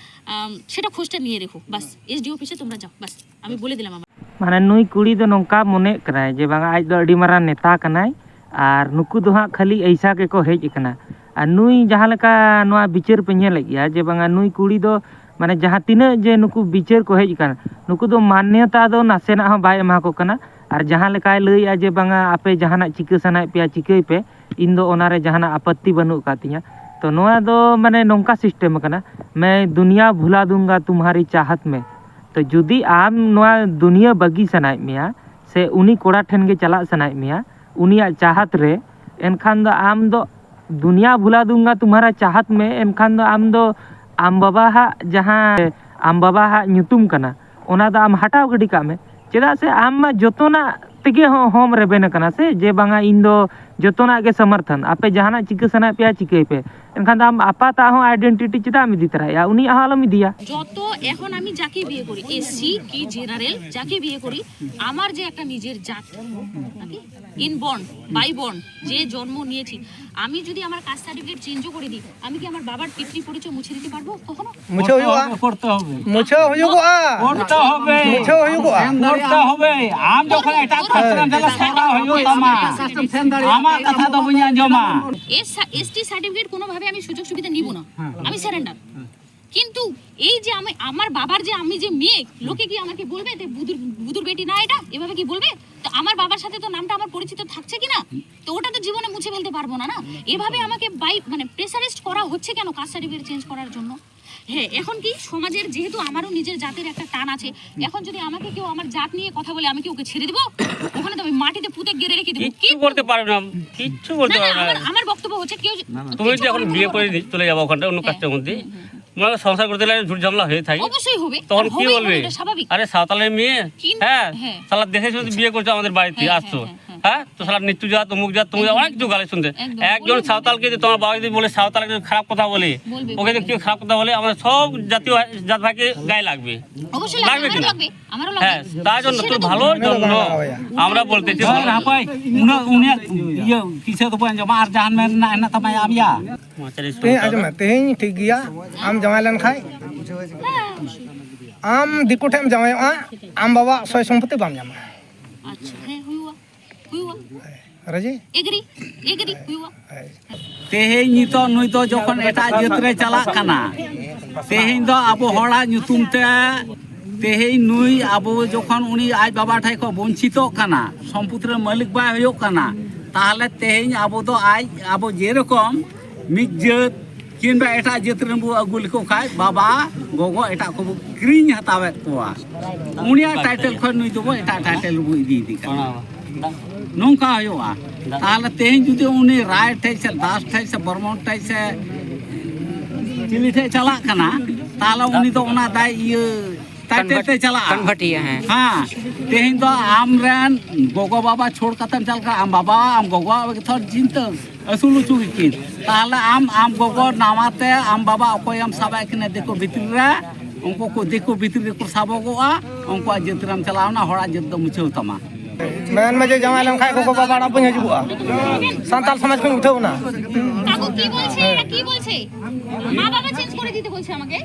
আম, সেটা খোঁজটা নিয়ে রেখো, বাস। এসডিও অফিসে তোমরা যাও, বাস, আমি বলে দিলাম আমার। ᱢᱟᱱᱮ ᱱᱩᱭ ᱠᱩᱲᱤ ᱫᱚ ᱱᱚᱝᱠᱟ ᱢᱚᱱᱮᱜ ᱠᱟᱱᱟᱭ ᱡᱮ ᱵᱟᱝᱟ ᱟᱡ ᱫᱚ ᱟᱹᱰᱤ ᱢᱟᱨᱟᱝ ᱱᱮᱛᱟ ᱠᱟᱱᱟᱭ ᱟᱨ ᱱᱩᱠᱩ ᱫᱚ ᱦᱟᱸᱜ ᱠᱷᱟᱹᱞᱤ ᱟᱭᱥᱟ ᱜᱮᱠᱚ ᱦᱮᱡ ᱟᱠᱟᱱᱟ᱾ ᱟᱨ ᱱᱩᱭ ᱡᱟᱦᱟᱸ ᱞᱮᱠᱟ ᱱᱚᱣᱟ ᱵᱤᱪᱟᱹᱨ ᱯᱮ ᱧᱮᱞᱮᱫ ᱜᱮᱭᱟ ᱡᱮ ᱵᱟᱝᱟ ᱱᱩᱭ ᱠᱩᱲᱤ ᱫᱚ ᱢᱟᱱᱮ ᱡᱟᱦᱟᱸ ᱛᱤᱱᱟᱹᱜ ᱡᱮ ᱱᱩᱠᱩ ᱵᱤᱪᱟᱹᱨ ᱠᱚ ᱦᱮᱡ ᱟᱠᱟᱱ, ᱱᱩᱠᱩ ᱫᱚ ᱢᱟᱱᱱᱚᱛᱟ ᱫᱚ ᱱᱟᱥᱮᱱᱟᱜ ᱦᱚᱸ ᱵᱟᱭ ᱮᱢᱟ ᱠᱚ ᱠᱟᱱᱟ᱾ ᱟᱨ ᱡᱟᱦᱟᱸ ᱞᱮᱠᱟᱭ ᱞᱟᱹᱭᱮᱫᱼᱟ ᱡᱮ ᱵᱟᱝᱟ ᱟᱯᱮ ᱡᱟᱦᱟᱱᱟᱜ ᱪᱤᱠᱟᱹ ᱥᱟᱱᱟᱭᱮᱫ ᱯᱮᱭᱟ ᱪᱤᱠᱟᱹᱭ ᱯᱮ, ᱤᱧ ᱫᱚ ᱚᱱᱟᱨᱮ ᱡᱟᱦᱟᱱᱟᱜ ᱟᱯᱚᱛᱛᱤ ᱵᱟᱹᱱᱩᱜ ᱟᱠᱟᱫ ᱛᱤᱧᱟᱹ᱾ ᱛᱚ ᱱᱚᱣᱟ ᱫᱚ ᱢᱟᱱᱮ ᱱᱚᱝᱠᱟ ᱥᱤᱥᱴᱮᱢ ᱠᱟᱱᱟ, ᱢᱮ ᱫᱩᱱᱤᱭᱟ ᱵᱷᱩᱞᱟ ᱫᱩᱝᱜᱟ ᱛᱩᱢᱦᱟᱨᱤ ᱪᱟᱦᱟᱛ ᱢᱮ᱾ ᱛᱚ ᱡᱩᱫᱤ ᱟᱢ ᱱᱚᱣᱟ ᱫᱩᱱᱤᱭᱟᱹ ᱵᱟᱹᱜᱤ ᱥᱟᱱᱟᱭᱮᱫ ᱢᱮᱭᱟ ᱥᱮ ᱩᱱᱤ ᱠᱚᱲᱟ ᱴᱷᱮᱱ ᱜᱮ ᱪᱟᱞᱟᱜ ᱥᱟᱱᱟᱭᱮᱫ ᱢᱮᱭᱟ ᱩᱱᱤᱭᱟᱜ ᱪᱟᱦᱟᱛ ᱨᱮ, ᱮᱱᱠᱷᱟᱱ ᱫᱚ ᱟᱢ ᱫᱚ ᱫᱩᱱᱤᱭᱟ ᱵᱷᱩᱞᱟ ᱫᱩᱝᱜᱟ ᱛᱩᱢᱦᱟᱨᱟ ᱪᱟᱦᱟᱛ ᱢᱮ, ᱮᱱᱠᱷᱟᱱ ᱫᱚ ᱟᱢ ᱫᱚ ᱟᱢ ᱵᱟᱵᱟ ᱦᱟᱜ ᱡᱟᱦᱟᱸ ᱟᱢ ᱵᱟᱵᱟ ᱦᱟᱜ ᱧᱩᱛᱩᱢ ᱠᱟᱱᱟ, ᱚᱱᱟ ᱫᱚ ᱟᱢ ᱦᱟᱴᱟᱣ ᱜᱤᱰᱤ ᱠᱟᱜ ᱢᱮ᱾ ᱪᱮᱫᱟᱜ ᱥᱮ ᱟᱢ ᱢᱟ ᱡᱚᱛᱚᱱᱟᱜ ᱛᱮᱜᱮ ᱦᱚᱸ ᱦᱚᱢ ᱨᱮᱵᱮᱱ ᱟᱠᱟᱱᱟ ᱥᱮ, ᱡᱮ ᱵᱟᱝᱟ ᱤᱧ ᱫᱚ ᱡᱚᱛᱚᱱᱟᱜ ᱜᱮ ᱥᱚᱢᱚᱨᱛᱷᱚᱱ, ᱟᱯᱮ ᱡᱟᱦᱟᱱᱟᱜ ᱪᱤᱠᱟᱹ ᱥᱟᱱᱟᱭᱮᱫ ᱯᱮᱭᱟ ᱪᱤᱠᱟᱹᱭ ᱯᱮ᱾ ᱮᱱᱠᱷᱟᱱ ᱫᱚ ᱟᱢ ᱟᱯᱟᱛᱟᱜ ᱦᱚᱸ ᱟᱭᱰᱮᱱᱴᱤᱴᱤ ᱪᱮᱫᱟᱜ ᱮᱢ ᱤᱫᱤ ᱛᱚᱨᱟᱭᱮᱫᱼᱟ? ᱩᱱᱤᱭᱟᱜ ᱦᱚᱸ ᱟᱞᱚᱢ ᱤᱫᱤᱭᱟ᱾ যত এখন আমি যাকে বিয়ে করি, এসসি কি জেনারেল, যাকে বিয়ে করি, আমার যে একটা নিজের জাত, নাকি ইনবর্ন, বাইবর্ন, যে জন্ম নিয়েছি, আমি যদি আমার কাস্ট সার্টিফিকেট চেঞ্জও করে দিই, আমি কি আমার বাবার পিতৃ পরিচয় মুছে দিতে পারবো কখনো? ᱢᱩᱪᱷᱟᱹᱣ ᱦᱩᱭᱩᱜᱼᱟ᱾ ᱠᱚᱨᱛᱮ ᱦᱚᱵᱮ᱾ ᱢᱩᱪᱷᱟᱹᱣ ᱦᱩᱭᱩᱜᱚᱜᱼᱟ᱾ ᱠᱚᱨᱛᱮ ᱦᱚᱵᱮ᱾ ᱢᱩᱪᱷᱟᱹᱣ ᱦᱩᱭᱩᱜᱚᱜᱼᱟ᱾ ᱠᱚᱨᱛᱮ ᱦᱚᱵᱮ᱾ ᱟᱢ ᱡᱚᱠᱷᱚᱱ ᱮᱴᱟᱜ ᱠᱷᱚᱱ ᱥᱮᱱ ᱪᱟᱞᱟᱜ ᱥᱮᱱ ᱦᱩᱭᱩᱜ ᱛᱟᱢᱟ᱾ ᱟᱢᱟᱜ ᱠᱟᱛᱷᱟ ᱫᱚ ᱵᱟᱹᱧ ᱟᱸᱡᱚᱢᱟ᱾ এস এসটি সার্টিফিকেট কোনোভাবে আমি সুযোগ সুবিধা নিব না, আমি সারেন্ডার। কিন্তু এই যে আমি, আমার বাবার যে, আমি যে মেয়ে, লোকে কি আমাকে বলবে যে বুদুর, বুদুর বেটি না এটা, এভাবে কি বলবে? তো আমার বাবার সাথে তো নামটা আমার পরিচিত থাকছে কি না, তো ওটা তো জীবনে মুছে ফেলতে পারবো না, না? এভাবে আমাকে বাই, মানে, প্রেসারাইজড করা হচ্ছে কেন কাস্ট সার্টিফিকেট চেঞ্জ করার জন্য? হ্যাঁ, এখন কি সমাজের, যেহেতু আমারও নিজের জাতের একটা টান আছে, এখন যদি আমাকে কেউ আমার জাত নিয়ে কথা বলে, আমি কি ওকে ছেড়ে দিব? ওখানে তো আমি মাটিতে পুঁতে গেড়ে রেখে দিব। কিচ্ছু করতে পারবে না, কিচ্ছু করতে না, না, পারবে না। আমার, আমার বক্তব্য হচ্ছে কেউ যে তুমি যদি এখন বিয়ে করে চলে যাবো ওখানটা অন্য কাস্টের মধ্যে, মনে হয় সংসার করতে গেলে ঝুট ঝামেলা হয়ে থাকে। অবশ্যই হবে। তখন আর কি হবে, বলবে? এটা স্বাভাবিক। আরে সাঁওতালের মেয়ে, কিন্তু হ্যাঁ, হ্যাঁ। শালা দেশে শুধু বিয়ে করছো আমাদের বাড়িতে, হ্যাঁ, আসছো। হ্যাঁ, হ্যাঁ, হ্যাঁ। হ্যাঁ, তো শালা নিচু জাত, অমুক জাত, তমুক জাত, একদম, অনেক কিছু গালি শুনতে। একদম, একজনও বলবে। সাঁওতালকে যদি তোমার বাবা যদি বলে সাঁওতালকে খারাপ কথা বলে, বলবে, ওকে যদি বলবে। কেউ খারাপ কথা বলে, আমাদের সব জাতীয় জাত ভাইকে গায়ে লাগবে। অবশ্যই লাগবে, লাগবে আমারও কিনা? লাগবে, আমারও লাগবে। হ্যাঁ, তার জন্য তোর ভালোর জন্য আমরা বলতে চাই। ᱦᱳᱭ, ᱦᱟᱯᱟᱭ, ᱩᱱᱟᱹᱜ ᱩᱱᱤᱭᱟᱜ ᱤᱭᱟᱹ ᱠᱤᱥᱟᱹ ᱫᱚᱵᱚᱱ ᱟᱸᱡᱚᱢᱟ, ᱟᱨ ᱡᱟᱦᱟᱱ ᱢᱮᱱ ᱨᱮᱱᱟᱜ ᱦᱮᱱᱟᱜ ᱛᱟᱢᱟ ᱟᱢᱭᱟ᱾ ᱛᱮᱦᱮᱧ ᱟᱸᱡᱚᱢ ᱢᱮ, ᱛᱮᱦᱮᱧ ᱴᱷᱤᱠ ᱜᱮᱭᱟ, ᱟᱢ ᱡᱟᱶᱟᱭ ᱞᱮᱱᱠᱷᱟᱱ ᱟᱢ ᱫᱤᱠᱩ ᱴᱷᱮᱱ ᱮᱢ ᱡᱟᱶᱟᱭᱚᱜᱼᱟ, ᱟᱢ ᱵᱟᱵᱟ ᱥᱚᱭ ᱥᱚᱢᱯᱚᱛᱤ ᱵᱟᱢ ᱧᱟᱢᱟ᱾ ᱟᱪᱪᱷᱟ, ᱦᱮᱸ, ᱦᱩᱭᱩᱜᱼᱟ, ᱦᱩᱭᱩᱜᱼᱟ᱾ ᱨᱟᱡᱤ? ᱮᱜᱽᱨᱤ, ᱮᱜᱽᱨᱤ, ᱦᱩᱭᱩᱜᱼᱟ᱾ ᱛᱮᱦᱮᱧ ᱱᱤᱛᱚᱜ ᱱᱩᱭ ᱫᱚ ᱡᱚᱠᱷᱚᱱ ᱮᱴᱟᱜ ᱡᱟᱹᱛ ᱨᱮ ᱪᱟᱞᱟᱜ ᱠᱟᱱᱟ, ᱛᱮᱦᱮᱧ ᱫᱚ ᱟᱵᱚ ᱦᱚᱲᱟᱜ ᱧᱩᱛᱩᱢ ᱛᱮ, ᱛᱮᱦᱮᱧ ᱱᱩᱭ ᱟᱵᱚ ᱡᱚᱠᱷᱚᱱ ᱩᱱᱤ ᱟᱡ ᱵᱟᱵᱟ ᱴᱷᱮᱱ ᱠᱷᱚᱱ ᱵᱚᱧᱪᱤᱛᱚᱜ ᱠᱟᱱᱟ, ᱥᱚᱢᱯᱚᱛᱤ ᱨᱮ ᱢᱟᱹᱞᱤᱠ ᱵᱟᱭ ᱦᱩᱭᱩᱜ ᱠᱟᱱᱟ, ᱛᱟᱦᱚᱞᱮ ᱛᱮᱦᱮᱧ ᱟᱵᱚ ᱫᱚ ᱟᱡ, ᱟᱵᱚ ᱡᱮᱨᱚᱠᱚᱢ ᱢᱤᱫ ᱡᱟᱹᱛ ᱠᱤᱝᱵᱟ ᱮᱴᱟᱜ ᱡᱟᱹᱛ ᱨᱮᱱ ᱵᱚ ᱟᱹᱜᱩ ᱞᱮᱠᱚ ᱠᱷᱟᱡ, ᱵᱟᱵᱟ ᱜᱚᱜᱚ ᱮᱴᱟᱜ ᱠᱚᱵᱚ ᱠᱤᱨᱤᱧ ᱦᱟᱛᱟᱣᱮᱫ ᱠᱚᱣᱟ, ᱩᱱᱤᱭᱟᱜ ᱴᱟᱭᱴᱮᱞ ᱠᱷᱚᱱ ᱱᱩᱭ ᱫᱚᱵᱚ ᱮᱴᱟᱜ ᱴᱟᱭᱴᱮᱞ ᱨᱮᱵᱚ ᱤᱫᱤᱭᱮᱫᱮ ᱠᱟᱱᱟ᱾ ᱱᱚᱝᱠᱟ ᱦᱩᱭᱩᱜᱼᱟ᱾ ᱛᱟᱦᱚᱞᱮ ᱛᱮᱦᱮᱧ ᱡᱩᱫᱤ ᱩᱱᱤ ᱨᱟᱭ ᱴᱷᱮᱡ ᱥᱮ ᱫᱟᱥ ᱴᱷᱮᱡ ᱥᱮ ᱵᱚᱨᱢᱚᱱ ᱴᱷᱮᱡ ᱥᱮ ᱪᱤᱞᱤ ᱴᱷᱮᱡ ᱪᱟᱞᱟᱜ ᱠᱟᱱᱟ, ᱛᱟᱦᱞᱮ ᱩᱱᱤ ᱫᱚ ᱚᱱᱟ ᱫᱟᱭ ᱤᱭᱟᱹ ᱴᱟᱭᱴᱮᱞ ᱛᱮ ᱪᱟᱞᱟᱜᱼᱟ᱾ ᱠᱚᱱᱵᱷᱟᱨᱴᱤᱭᱟ, ᱦᱮᱸ᱾ ᱦᱮᱸ, ᱛᱮᱦᱮᱧ ᱫᱚ ᱟᱢ ᱨᱮᱱ ᱜᱚᱜᱚ ᱵᱟᱵᱟ ᱪᱷᱳᱲ ᱠᱟᱛᱮᱢ ᱪᱟᱞᱟᱜ ᱠᱟᱱᱟ, ᱟᱢ ᱵᱟᱵᱟ, ᱟᱢ ᱜᱚᱜᱚᱣᱟᱜ ᱜᱮ ᱛᱷᱚ ᱪᱤᱱᱛᱟᱹ ᱟᱹᱥᱩᱞ ᱦᱚᱪᱚ ᱠᱤᱱ᱾ ᱛᱟᱦᱞᱮ ᱟᱢ, ᱟᱢ ᱜᱚᱜᱚ ᱱᱟᱣᱟ ᱛᱮ ᱟᱢ ᱵᱟᱵᱟ ᱚᱠᱚᱭᱮᱢ ᱥᱟᱵ ᱮᱫ ᱠᱤᱱᱟ ᱫᱤᱠᱩ ᱵᱷᱤᱛᱨᱤ ᱨᱮ, ᱩᱱᱠᱩ ᱠᱚ ᱫᱤᱠᱩ ᱵᱷᱤᱛᱨᱤ ᱨᱮᱠᱚ ᱥᱟᱵᱚᱜᱚᱜᱼᱟ, ᱩᱱᱠᱩᱣᱟᱜ ᱡᱟᱹᱛ ᱨᱮᱢ ᱪᱟᱞᱟᱣᱱᱟ, ᱦᱚᱲᱟᱜ ᱡᱟᱹᱛ ᱫᱚ ᱢᱩᱪᱷᱟᱹᱣ ᱛᱟᱢᱟ᱾ ᱢᱮᱱ ᱢᱮ ᱡᱮ ᱡᱟᱶᱟᱭ ᱞᱮᱱᱠᱷᱟᱡ ᱜᱚᱜᱚ ᱵᱟᱵᱟ ᱚᱲᱟᱜ ᱵᱟᱹᱧ ᱦᱤᱡᱩᱜᱚᱜᱼᱟ, ᱥᱟᱱᱛᱟᱲ ᱥᱚᱢᱟᱡᱽ ᱠᱷᱚᱱ ᱩᱴᱷᱟᱹᱣ ᱮᱱᱟ᱾ কাকু কি বলছে? এটা কি বলছে? মা বাবা চেঞ্জ করে দিতে বলছে আমাকে।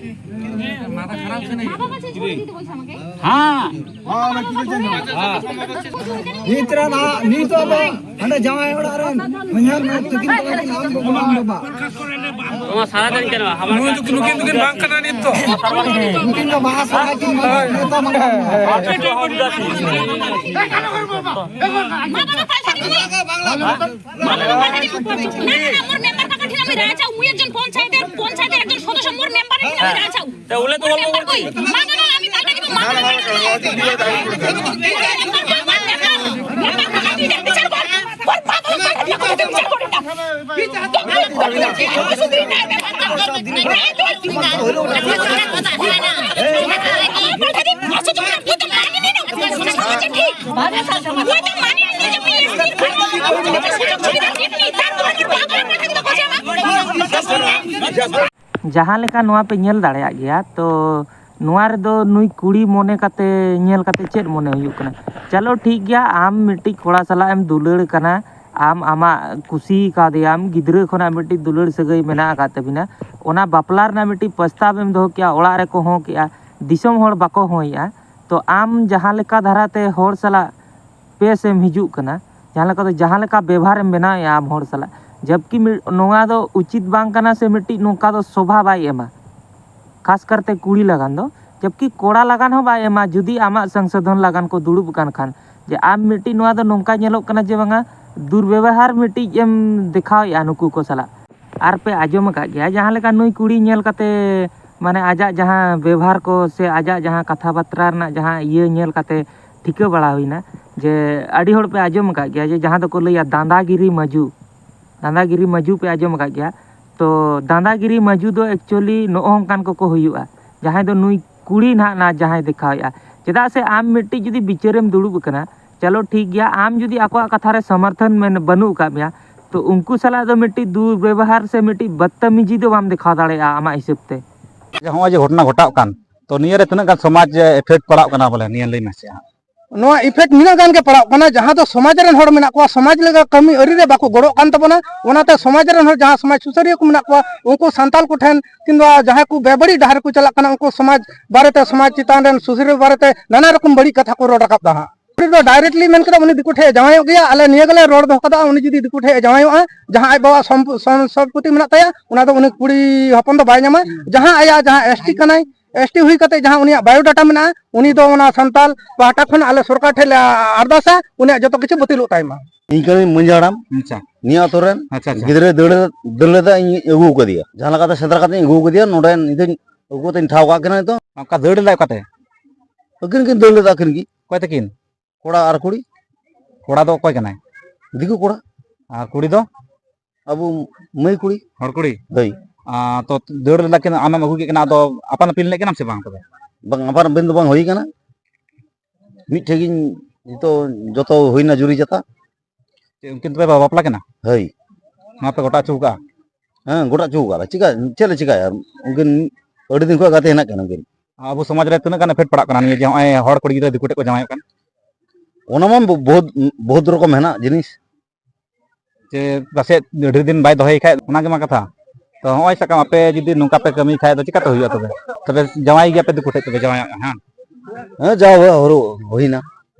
মা বাবা চেঞ্জ করে দিতে বলছে আমাকে। ᱦᱮᱸ᱾ ᱱᱤᱛ ᱨᱮᱱᱟᱜ, ᱱᱤᱛ ᱟᱵᱚ ᱦᱟᱸᱰᱮ ᱡᱟᱶᱟᱭ ᱚᱲᱟᱜ ᱨᱮᱱ ᱦᱚᱧᱦᱟᱨ ᱢᱮᱱᱟᱜ ᱛᱟᱹᱠᱤᱱ ᱛᱟᱵᱚᱱ ᱟᱢ ᱜᱚᱜᱚ ᱟᱢ ᱵᱟᱵᱟ᱾ ᱱᱩᱠᱤᱱ ᱫᱚ ᱵᱟᱦᱟ ᱥᱚᱦᱨᱟᱭ ᱠᱤᱱ ᱢᱟᱱᱟᱣ, ᱱᱮᱣᱛᱟ ᱢᱟᱱᱟᱣ᱾ মা বাবা পাল্টা দিবি। না, না, না, মোর মেম্বার কাকা ঠিক আমি রাজা, মুই একজন পঞ্চায়েতের, পঞ্চায়েতের একজন সদস্য, মোর মেম্বার ঠিক আমি রাজা। তা উলে তো মোর মেম্বার কই? মা বাবা, আমি পাল্টা দিব, মা বাবা। ᱡᱟᱦᱟᱸ ᱞᱮᱠᱟ ᱱᱚᱣᱟ ᱯᱮ ᱧᱮᱞ ᱫᱟᱲᱮᱭᱟᱜ ᱜᱮᱭᱟ, ᱛᱚ ᱱᱚᱣᱟ ᱨᱮᱫᱚ ᱱᱩᱭ ᱠᱩᱲᱤ ᱢᱚᱱᱮ ᱠᱟᱛᱮ, ᱧᱮᱞ ᱠᱟᱛᱮ ᱪᱮᱫ ᱢᱚᱱᱮ ᱦᱩᱭᱩᱜ ᱠᱟᱱᱟ? ᱪᱚᱞᱚ ᱴᱷᱤᱠ ᱜᱮᱭᱟ, ᱟᱢ ᱢᱤᱫᱴᱤᱡ ᱠᱚᱲᱟ ᱥᱟᱞᱟᱜ ᱮᱢ ᱫᱩᱞᱟᱹᱲ ᱠᱟᱱᱟ, ᱟᱢ ᱟᱢᱟᱜ ᱠᱩᱥᱤ ᱠᱟᱣᱫᱮᱭᱟᱢ, ᱜᱤᱫᱽᱨᱟᱹ ᱠᱷᱚᱱᱟᱜ ᱢᱤᱫᱴᱤᱡ ᱫᱩᱞᱟᱹᱲ ᱥᱟᱹᱜᱟᱹᱭ ᱢᱮᱱᱟᱜ ᱟᱠᱟᱫ ᱛᱟᱹᱵᱤᱱᱟ, ᱚᱱᱟ ᱵᱟᱯᱞᱟ ᱨᱮᱱᱟᱜ ᱢᱤᱫᱴᱤᱡ ᱯᱨᱚᱥᱛᱟᱵ ᱮᱢ ᱫᱚᱦᱚ ᱠᱮᱜᱼᱟ, ᱚᱲᱟᱜ ᱨᱮᱠᱚ ᱦᱚᱸ ᱠᱮᱜᱼᱟ, ᱫᱤᱥᱚᱢ ᱦᱚᱲ ᱵᱟᱠᱚ ᱦᱚᱸᱭᱮᱜᱼᱟ, ᱛᱚ ᱟᱢ ᱡᱟᱦᱟᱸ ᱞᱮᱠᱟ ᱫᱷᱟᱨᱟᱛᱮ ᱦᱚᱲ ᱥᱟᱞᱟᱜ ᱯᱮᱥ ᱮᱢ ᱦᱤᱡᱩᱜ ᱠᱟᱱᱟ, ᱡᱟᱦᱟᱸ ᱞᱮᱠᱟ ᱫᱚ, ᱡᱟᱦᱟᱸ ᱞᱮᱠᱟ ᱵᱮᱵᱷᱟᱨ ᱮᱢ ᱵᱮᱱᱟᱣᱮᱫᱼᱟ ᱟᱢ ᱦᱚᱲ ᱥᱟᱞᱟᱜ, ᱡᱟᱵᱠᱤ ᱢᱤ-, ᱱᱚᱣᱟ ᱫᱚ ᱩᱪᱤᱛ ᱵᱟᱝ ᱠᱟᱱᱟ ᱥᱮ ᱢᱤᱫᱴᱤᱡ ᱱᱚᱝᱠᱟ ᱫᱚ ᱥᱳᱵᱷᱟ ᱵᱟᱭ ᱮᱢᱟ, ᱠᱷᱟᱥ ᱠᱟᱨᱛᱮ ᱠᱩᱲᱤ ᱞᱟᱜᱟᱱ ᱫᱚ, ᱡᱟᱵᱠᱤ ᱠᱚᱲᱟ ᱞᱟᱜᱟᱱ ᱦᱚᱸ ᱵᱟᱭ ᱮᱢᱟ᱾ ᱡᱩᱫᱤ ᱟᱢᱟᱜ ᱥᱚᱝᱥᱳᱫᱷᱚᱱ ᱞᱟᱜᱟᱱ ᱠᱚ ᱫᱩᱲᱩᱵ ᱠᱟᱱ ᱠᱷᱟᱱ, ᱡᱮ ᱟᱢ ᱢᱤᱫᱴᱤᱡ, ᱱᱚᱣᱟ ᱫᱚ ᱱᱚᱝᱠᱟ ᱧᱮᱞᱚᱜ ᱠᱟᱱᱟ ᱡᱮ ᱵᱟᱝᱟ, ᱫᱩᱨᱵᱮᱵᱚᱦᱟᱨ ᱢᱤᱫᱴᱤᱡ ᱮᱢ ᱫᱮᱠᱷᱟᱣᱮᱫᱼᱟ ᱱᱩᱠᱩ ᱠᱚ ᱥᱟᱞᱟᱜ᱾ ᱟᱨ ᱯᱮ ᱟᱸᱡᱚᱢ ᱟᱠᱟᱫ ᱜᱮᱭᱟ, ᱡᱟᱦᱟᱸ ᱞᱮᱠᱟ ᱱᱩᱭ ᱠᱩᱲᱤ ᱧᱮᱞ ᱠᱟᱛᱮ, ᱢᱟᱱᱮ ᱟᱡᱟᱜ ᱡᱟᱦᱟᱸ ᱵᱮᱵᱷᱟᱨ ᱠᱚ ᱥᱮ ᱟᱡᱟᱜ ᱡᱟᱦᱟᱸ ᱠᱟᱛᱷᱟ ᱵᱟᱛᱨᱟ ᱨᱮᱱᱟᱜ ᱡᱟᱦᱟᱸ ᱤᱭᱟᱹ ᱧᱮᱞ ᱠᱟᱛᱮ ᱴᱷᱤᱠᱟᱹ ᱵᱟᱲᱟ ᱦᱩᱭᱱᱟ ᱡᱮ ᱟᱹᱰᱤ ᱦᱚᱲ ᱯᱮ ᱟᱸᱡᱚᱢ ᱟᱠᱟᱫ ᱜᱮᱭᱟ ᱡᱮ ᱡᱟᱦᱟᱸ ᱫᱚᱠᱚ ᱞᱟᱹᱭᱟ ᱫᱟᱸᱫᱟᱜᱤᱨᱤ ᱢᱟᱹᱡᱩ, ᱫᱟᱸᱫᱟᱜᱤᱨᱤ ᱢᱟᱹᱡᱩ ᱯᱮ ᱟᱸᱡᱚᱢ ᱟᱠᱟᱫ ᱜᱮᱭᱟ᱾ ᱛᱚ ᱫᱟᱸᱫᱟᱜᱤᱨᱤ ᱢᱟᱹᱡᱩ ᱫᱚ actually ᱱᱚᱜᱼᱚ ᱱᱚᱝᱠᱟᱱ ᱠᱚᱠᱚ ᱦᱩᱭᱩᱜᱼᱟ, ᱡᱟᱦᱟᱸᱭ ᱫᱚ ᱱᱩᱭ ᱠᱩᱲᱤ ᱱᱟᱦᱟᱜ ᱱᱟ ᱡᱟᱦᱟᱸᱭ ᱫᱮᱠᱷᱟᱣᱮᱫᱼᱟ᱾ ᱪᱮᱫᱟᱜ ᱥᱮ ᱟᱢ ᱢᱤᱫᱴᱤᱡ ᱡᱩᱫᱤ ᱵᱤᱪᱟᱹᱨᱮᱢ ᱫᱩᱲᱩᱵ ᱟᱠᱟᱱᱟ, ᱪᱚᱞᱚ ᱴᱷᱤᱠ ᱜᱮᱭᱟ, ᱟᱢ ᱡᱩᱫᱤ ᱟᱠᱚᱣᱟᱜ ᱠᱟᱛᱷᱟ ᱨᱮ ᱥᱚᱢᱚᱨᱛᱷᱚᱱ ᱢᱮᱱ ᱵᱟᱹᱱᱩᱜ ᱟᱠᱟᱫ ᱢᱮᱭᱟ, ᱛᱚ ᱩᱱᱠᱩ ᱥᱟᱞᱟᱜ ᱫᱚ ᱢᱤᱫᱴᱤᱡ ᱫᱩᱨᱵᱮᱵᱚᱦᱟᱨ ᱥᱮ ᱢᱤᱫᱴᱤᱡ ᱵᱚᱫᱛᱟᱢᱤᱡᱤ ᱫᱚ ᱵᱟᱢ ᱫᱮᱠᱷᱟᱣ ᱫᱟᱲᱮᱭᱟᱜᱼᱟ ᱟᱢᱟᱜ ᱦᱤᱥᱟᱹᱵ ᱛᱮ᱾ ᱡᱮ ᱦᱚᱸᱜᱼᱚᱭ ᱡᱮ ᱜᱷᱚᱴᱚᱱᱟ ᱜᱷᱚᱴᱟᱜ ᱠᱟᱱ, ᱛᱚ ᱱᱤᱭᱟᱹ ᱨᱮ ᱛᱤᱱᱟᱹᱜ ᱜᱟᱱ ᱥᱚᱢᱟᱡᱽ effect ᱯᱟᱲᱟᱜ ᱠᱟᱱᱟ ᱵᱚᱞᱮ, ᱱᱤᱭᱟᱹ ᱞᱟᱹᱭ ᱢᱮᱥᱮ ᱦᱟᱸᱜ᱾ ᱱᱚᱣᱟ effect ᱱᱤᱱᱟᱹᱜ ᱜᱟᱱ ᱜᱮ ᱯᱟᱲᱟᱜ ᱠᱟᱱᱟ, ᱡᱟᱦᱟᱸ ᱫᱚ ᱥᱚᱢᱟᱡᱽ ᱨᱮᱱ ᱦᱚᱲ ᱢᱮᱱᱟᱜ ᱠᱚᱣᱟ, ᱥᱚᱢᱟᱡᱽ ᱞᱟᱹᱜᱤᱫ ᱠᱟᱹᱢᱤ ᱟᱹᱨᱤ ᱨᱮ ᱵᱟᱠᱚ ᱜᱚᱲᱚᱜ ᱠᱟᱱ ᱛᱟᱵᱚᱱᱟ᱾ ᱚᱱᱟᱛᱮ ᱥᱚᱢᱟᱡᱽ ᱨᱮᱱ ᱦᱚᱲ, ᱡᱟᱦᱟᱸ ᱥᱚᱢᱟᱡᱽ ᱥᱩᱥᱟᱹᱨᱤᱭᱟᱹ ᱠᱚ ᱢᱮᱱᱟᱜ ᱠᱚᱣᱟ, ᱩᱱᱠᱩ ᱥᱟᱱᱛᱟᱞ ᱠᱚᱴᱷᱮᱱ ᱠᱤᱝᱵᱟ ᱡᱟᱦᱟᱸᱭ ᱠᱚ ᱵᱮᱵᱟᱹᱲᱤᱡ ᱰᱟᱦᱟᱨ ᱨᱮᱠᱚ ᱪᱟᱞᱟᱜ ᱠᱟᱱᱟ, ᱩᱱᱠᱩ ᱥᱚᱢᱟᱡᱽ ᱵᱟᱨᱮᱛᱮ, ᱥᱚᱢᱟᱡᱽ ᱪᱮᱛᱟᱱ ᱨᱮᱱ ᱥᱩᱥᱟᱹᱨᱤᱭᱟᱹ ᱵᱟᱨᱮᱛᱮ ᱱᱟᱱᱟ ᱨᱚᱠᱚᱢ ᱵᱟᱹᱲᱤᱡ ᱠᱟᱛᱷᱟ ᱠᱚ ᱨᱚᱲ ᱨᱟᱠᱟᱵ ᱫᱟ ᱦᱟᱸᱜ᱾ ᱠᱩᱲᱤ ᱫᱚ directly ᱢᱮᱱ ᱠᱮᱫᱟ ᱩᱱᱤ ᱫᱤᱠᱩ ᱴᱷᱮᱡ ᱮ ᱡᱟᱶᱟᱭᱚᱜ ᱜᱮᱭᱟ, ᱟᱞᱮ ᱱᱤᱭᱟᱹ ᱜᱮᱞᱮ ᱨᱚᱲ ᱫᱚᱦᱚ ᱠᱟᱫᱟ, ᱩᱱᱤ ᱡᱩᱫᱤ ᱫᱤᱠᱩ ᱴᱷᱮᱡ ᱮ ᱡᱟᱶᱟᱭᱚᱜᱼᱟ, ᱡᱟᱦᱟᱸ ᱟᱡ ᱵᱟᱵᱟᱣᱟᱜ ᱥᱚᱢᱯ-, ᱥᱚᱢ-, ᱥᱚᱢᱯᱚᱛᱤ ᱢᱮᱱᱟᱜ ᱛᱟᱭᱟ, ᱚᱱᱟ ᱫᱚ ᱩᱱᱤ ᱠᱩᱲᱤ ᱦᱚᱯᱚᱱ ᱫᱚ ᱵᱟᱭ ᱧᱟᱢᱟ᱾ ᱡᱟᱦᱟᱸ ᱟᱭᱟᱜ, ᱡᱟᱦᱟᱸ ST ᱠᱟᱱᱟᱭ, ST ᱦᱩᱭ ᱠᱟᱛᱮ ᱡᱟᱦᱟᱸ ᱩᱱᱤᱭᱟᱜ biodata ᱢᱮᱱᱟᱜᱼᱟ, ᱩᱱᱤ ᱫᱚ ᱚᱱᱟ ᱥᱟᱱᱛᱟᱞ ᱯᱟᱦᱴᱟ ᱠᱷᱚᱱ ᱟᱞᱮ ᱥᱚᱨᱠᱟᱨ ᱴᱷᱮᱡ ᱞᱮ ᱟᱨᱫᱟᱥᱟ, ᱩᱱᱤᱭᱟᱜ ᱡᱚᱛᱚ ᱠᱤᱪᱷᱩ ᱵᱟᱹᱛᱤᱞᱚᱜ ᱛᱟᱭ ᱢᱟ᱾ ᱤᱧ ᱠᱟᱹᱱᱟᱹᱧ ᱢᱟᱹᱡᱷᱤ ᱦᱟᱲᱟᱢ, ᱟᱪᱪᱷᱟ᱾ ᱱᱤᱭᱟᱹ ᱟᱛᱳ ᱨᱮᱱ᱾ ᱟᱪᱪᱷᱟ, ᱟᱪᱪᱷᱟ᱾ ᱜᱤᱫᱽᱨᱟᱹ ᱫᱟᱹᱲ, ᱫᱟᱹᱲ ᱞᱮᱫᱟ, ᱤᱧ ᱟᱹᱜᱩ ᱟᱠᱟᱫᱮᱭᱟ, ᱡᱟᱦᱟᱸ ᱞᱮᱠᱟᱛᱮ ᱥᱮᱸᱫᱽᱨᱟ ᱠᱟᱛᱮ ᱤᱧ ᱟᱹᱜᱩ ᱟᱠᱟᱫᱮᱭᱟ, ᱱᱚᱰᱮ ᱱᱤᱛᱚᱜ ᱟᱹᱜᱩ ᱠᱟᱛᱮ ᱤᱧ ᱴᱷᱟᱶ ᱠᱟᱜ ᱠᱤᱱᱟ ᱱᱤᱛᱚᱜ᱾ ᱚᱱᱠᱟ ᱫᱟᱹᱲ ᱞᱮᱫᱟᱭ ᱚᱠᱟᱛᱮ? ᱟᱹᱠᱤᱱ ᱠᱤᱱ ᱫᱟᱹᱲ ᱞᱮᱫᱟ ᱟᱹᱠᱤᱱ ᱜᱮ᱾ ᱚᱠᱚᱭ ᱛᱟᱹᱠᱤᱱ? ᱠᱚᱲᱟ ᱟᱨ ᱠᱩᱲᱤ᱾ ᱠᱚᱲᱟ ᱫᱚ ᱚᱠᱚᱭ ᱠᱟᱱᱟᱭ? ᱫᱤᱠᱩ ᱠᱚᱲᱟ᱾ ᱟᱨ ᱠᱩᱲᱤ ᱫᱚ? ᱟᱵᱚ ᱢᱟᱹᱭ ᱠᱩᱲᱤ᱾ ᱦᱚᱲ ᱠᱩᱲᱤ? ᱦᱳᱭ᱾ ᱟᱨ ᱛᱚ ᱫᱟᱹᱲ ᱞᱮᱫᱟ ᱠᱤᱱ, ᱟᱢᱮᱢ ᱟᱹᱜᱩ ᱠᱮᱫ ᱠᱤᱱᱟ, ᱟᱫᱚ ᱟᱯᱟᱱ ᱟᱹᱯᱤᱱ ᱞᱮᱫ ᱠᱤᱱᱟᱢ ᱥᱮ ᱵᱟᱝ ᱛᱚᱵᱮ? ᱵᱟᱝ, ᱟᱯᱟᱱ ᱟᱹᱯᱤᱱ ᱫᱚ ᱵᱟᱝ ᱦᱩᱭ ᱠᱟᱱᱟ᱾ ᱢᱤᱫ ᱴᱷᱮᱡ ᱜᱤᱧ ᱱᱤᱛᱚᱜ ᱡᱚᱛᱚ ᱦᱩᱭᱱᱟ ᱡᱩᱨᱤ ᱡᱟᱛᱟ᱾ ᱪᱮᱫ ᱩᱱᱠᱤᱱ ᱛᱚᱵᱮ ᱵᱟᱯᱞᱟ ᱠᱤᱱᱟ? ᱦᱳᱭ᱾ ᱱᱚᱣᱟ ᱯᱮ ᱜᱚᱴᱟ ᱦᱚᱪᱚ ᱠᱟᱜᱼᱟ? ᱦᱮᱸ, ᱜᱚᱴᱟ ᱦᱚᱪᱚ ᱠᱟᱜᱼᱟ ᱞᱮ᱾ ᱪᱤᱠᱟ, ᱪᱮᱫ ᱞᱮ ᱪᱤᱠᱟᱭᱟ? ᱩᱱᱠᱤᱱ ᱟᱹᱰᱤ ᱫᱤᱱ ᱠᱷᱚᱱ ᱜᱟᱛᱮ ᱦᱮᱱᱟᱜ ᱠᱤᱱᱟ ᱩᱱᱠᱤᱱ᱾ ᱟᱵᱚ ᱥᱚᱢᱟᱡᱽ ᱨᱮ ᱛᱤᱱᱟᱹᱜ ᱜᱟᱱ effect ᱯᱟᱲᱟᱜ ᱠᱟᱱᱟ ᱱᱤᱭᱟᱹ ᱡᱮ ᱱᱚᱜᱼᱚᱭ ᱦᱚᱲ ᱠᱩᱲᱤ ᱜᱤᱫᱽᱨᱟᱹ ᱫᱤᱠᱩ ᱴᱷᱮᱡ ᱠᱚ ᱡᱟᱶᱟᱭᱚᱜ ᱠᱟᱱ? ᱚᱱᱟ ᱢᱟ ᱵᱚ-, ᱵᱚᱦᱩᱛ, ᱵᱚᱦᱩᱛ ᱨᱚᱠᱚᱢ ᱦᱮᱱᱟᱜ ᱡᱤᱱᱤᱥ᱾ ᱡᱮ ᱯᱟᱥᱮᱡ ᱰᱷᱮᱨ ᱫᱤᱱ ᱵᱟᱭ ᱫᱚᱦᱚᱭ ᱠᱷᱟᱡ, ᱚᱱᱟ ᱜᱮ ᱢᱟ ᱠᱟᱛᱷᱟ᱾ ᱛᱚ ᱦᱚᱸᱜᱼᱚᱭ ᱥᱟᱵ ᱠᱟᱜ ᱢᱮ, ᱟᱯᱮ ᱡᱩᱫᱤ ᱱᱚᱝᱠᱟ ᱯᱮ ᱠᱟᱹᱢᱤ ᱠᱷᱟᱡ ᱫᱚ ᱪᱤᱠᱟᱹᱛᱮ ᱦᱩᱭᱩᱜᱼᱟ ᱛᱚᱵᱮ? ᱛᱚᱵᱮ ᱡᱟᱶᱟᱭ ᱜᱮᱭᱟ ᱯᱮ ᱫᱤᱠᱩ ᱴᱷᱮᱡ, ᱛᱚᱵᱮ ᱡᱟᱶᱟᱭᱚᱜ ᱠᱟᱱᱟ, ᱦᱮᱸ? ᱦᱮᱸ, ᱡᱟ ᱦᱩᱭ-, ᱦᱩᱭ-, ᱦᱩᱭᱱᱟ᱾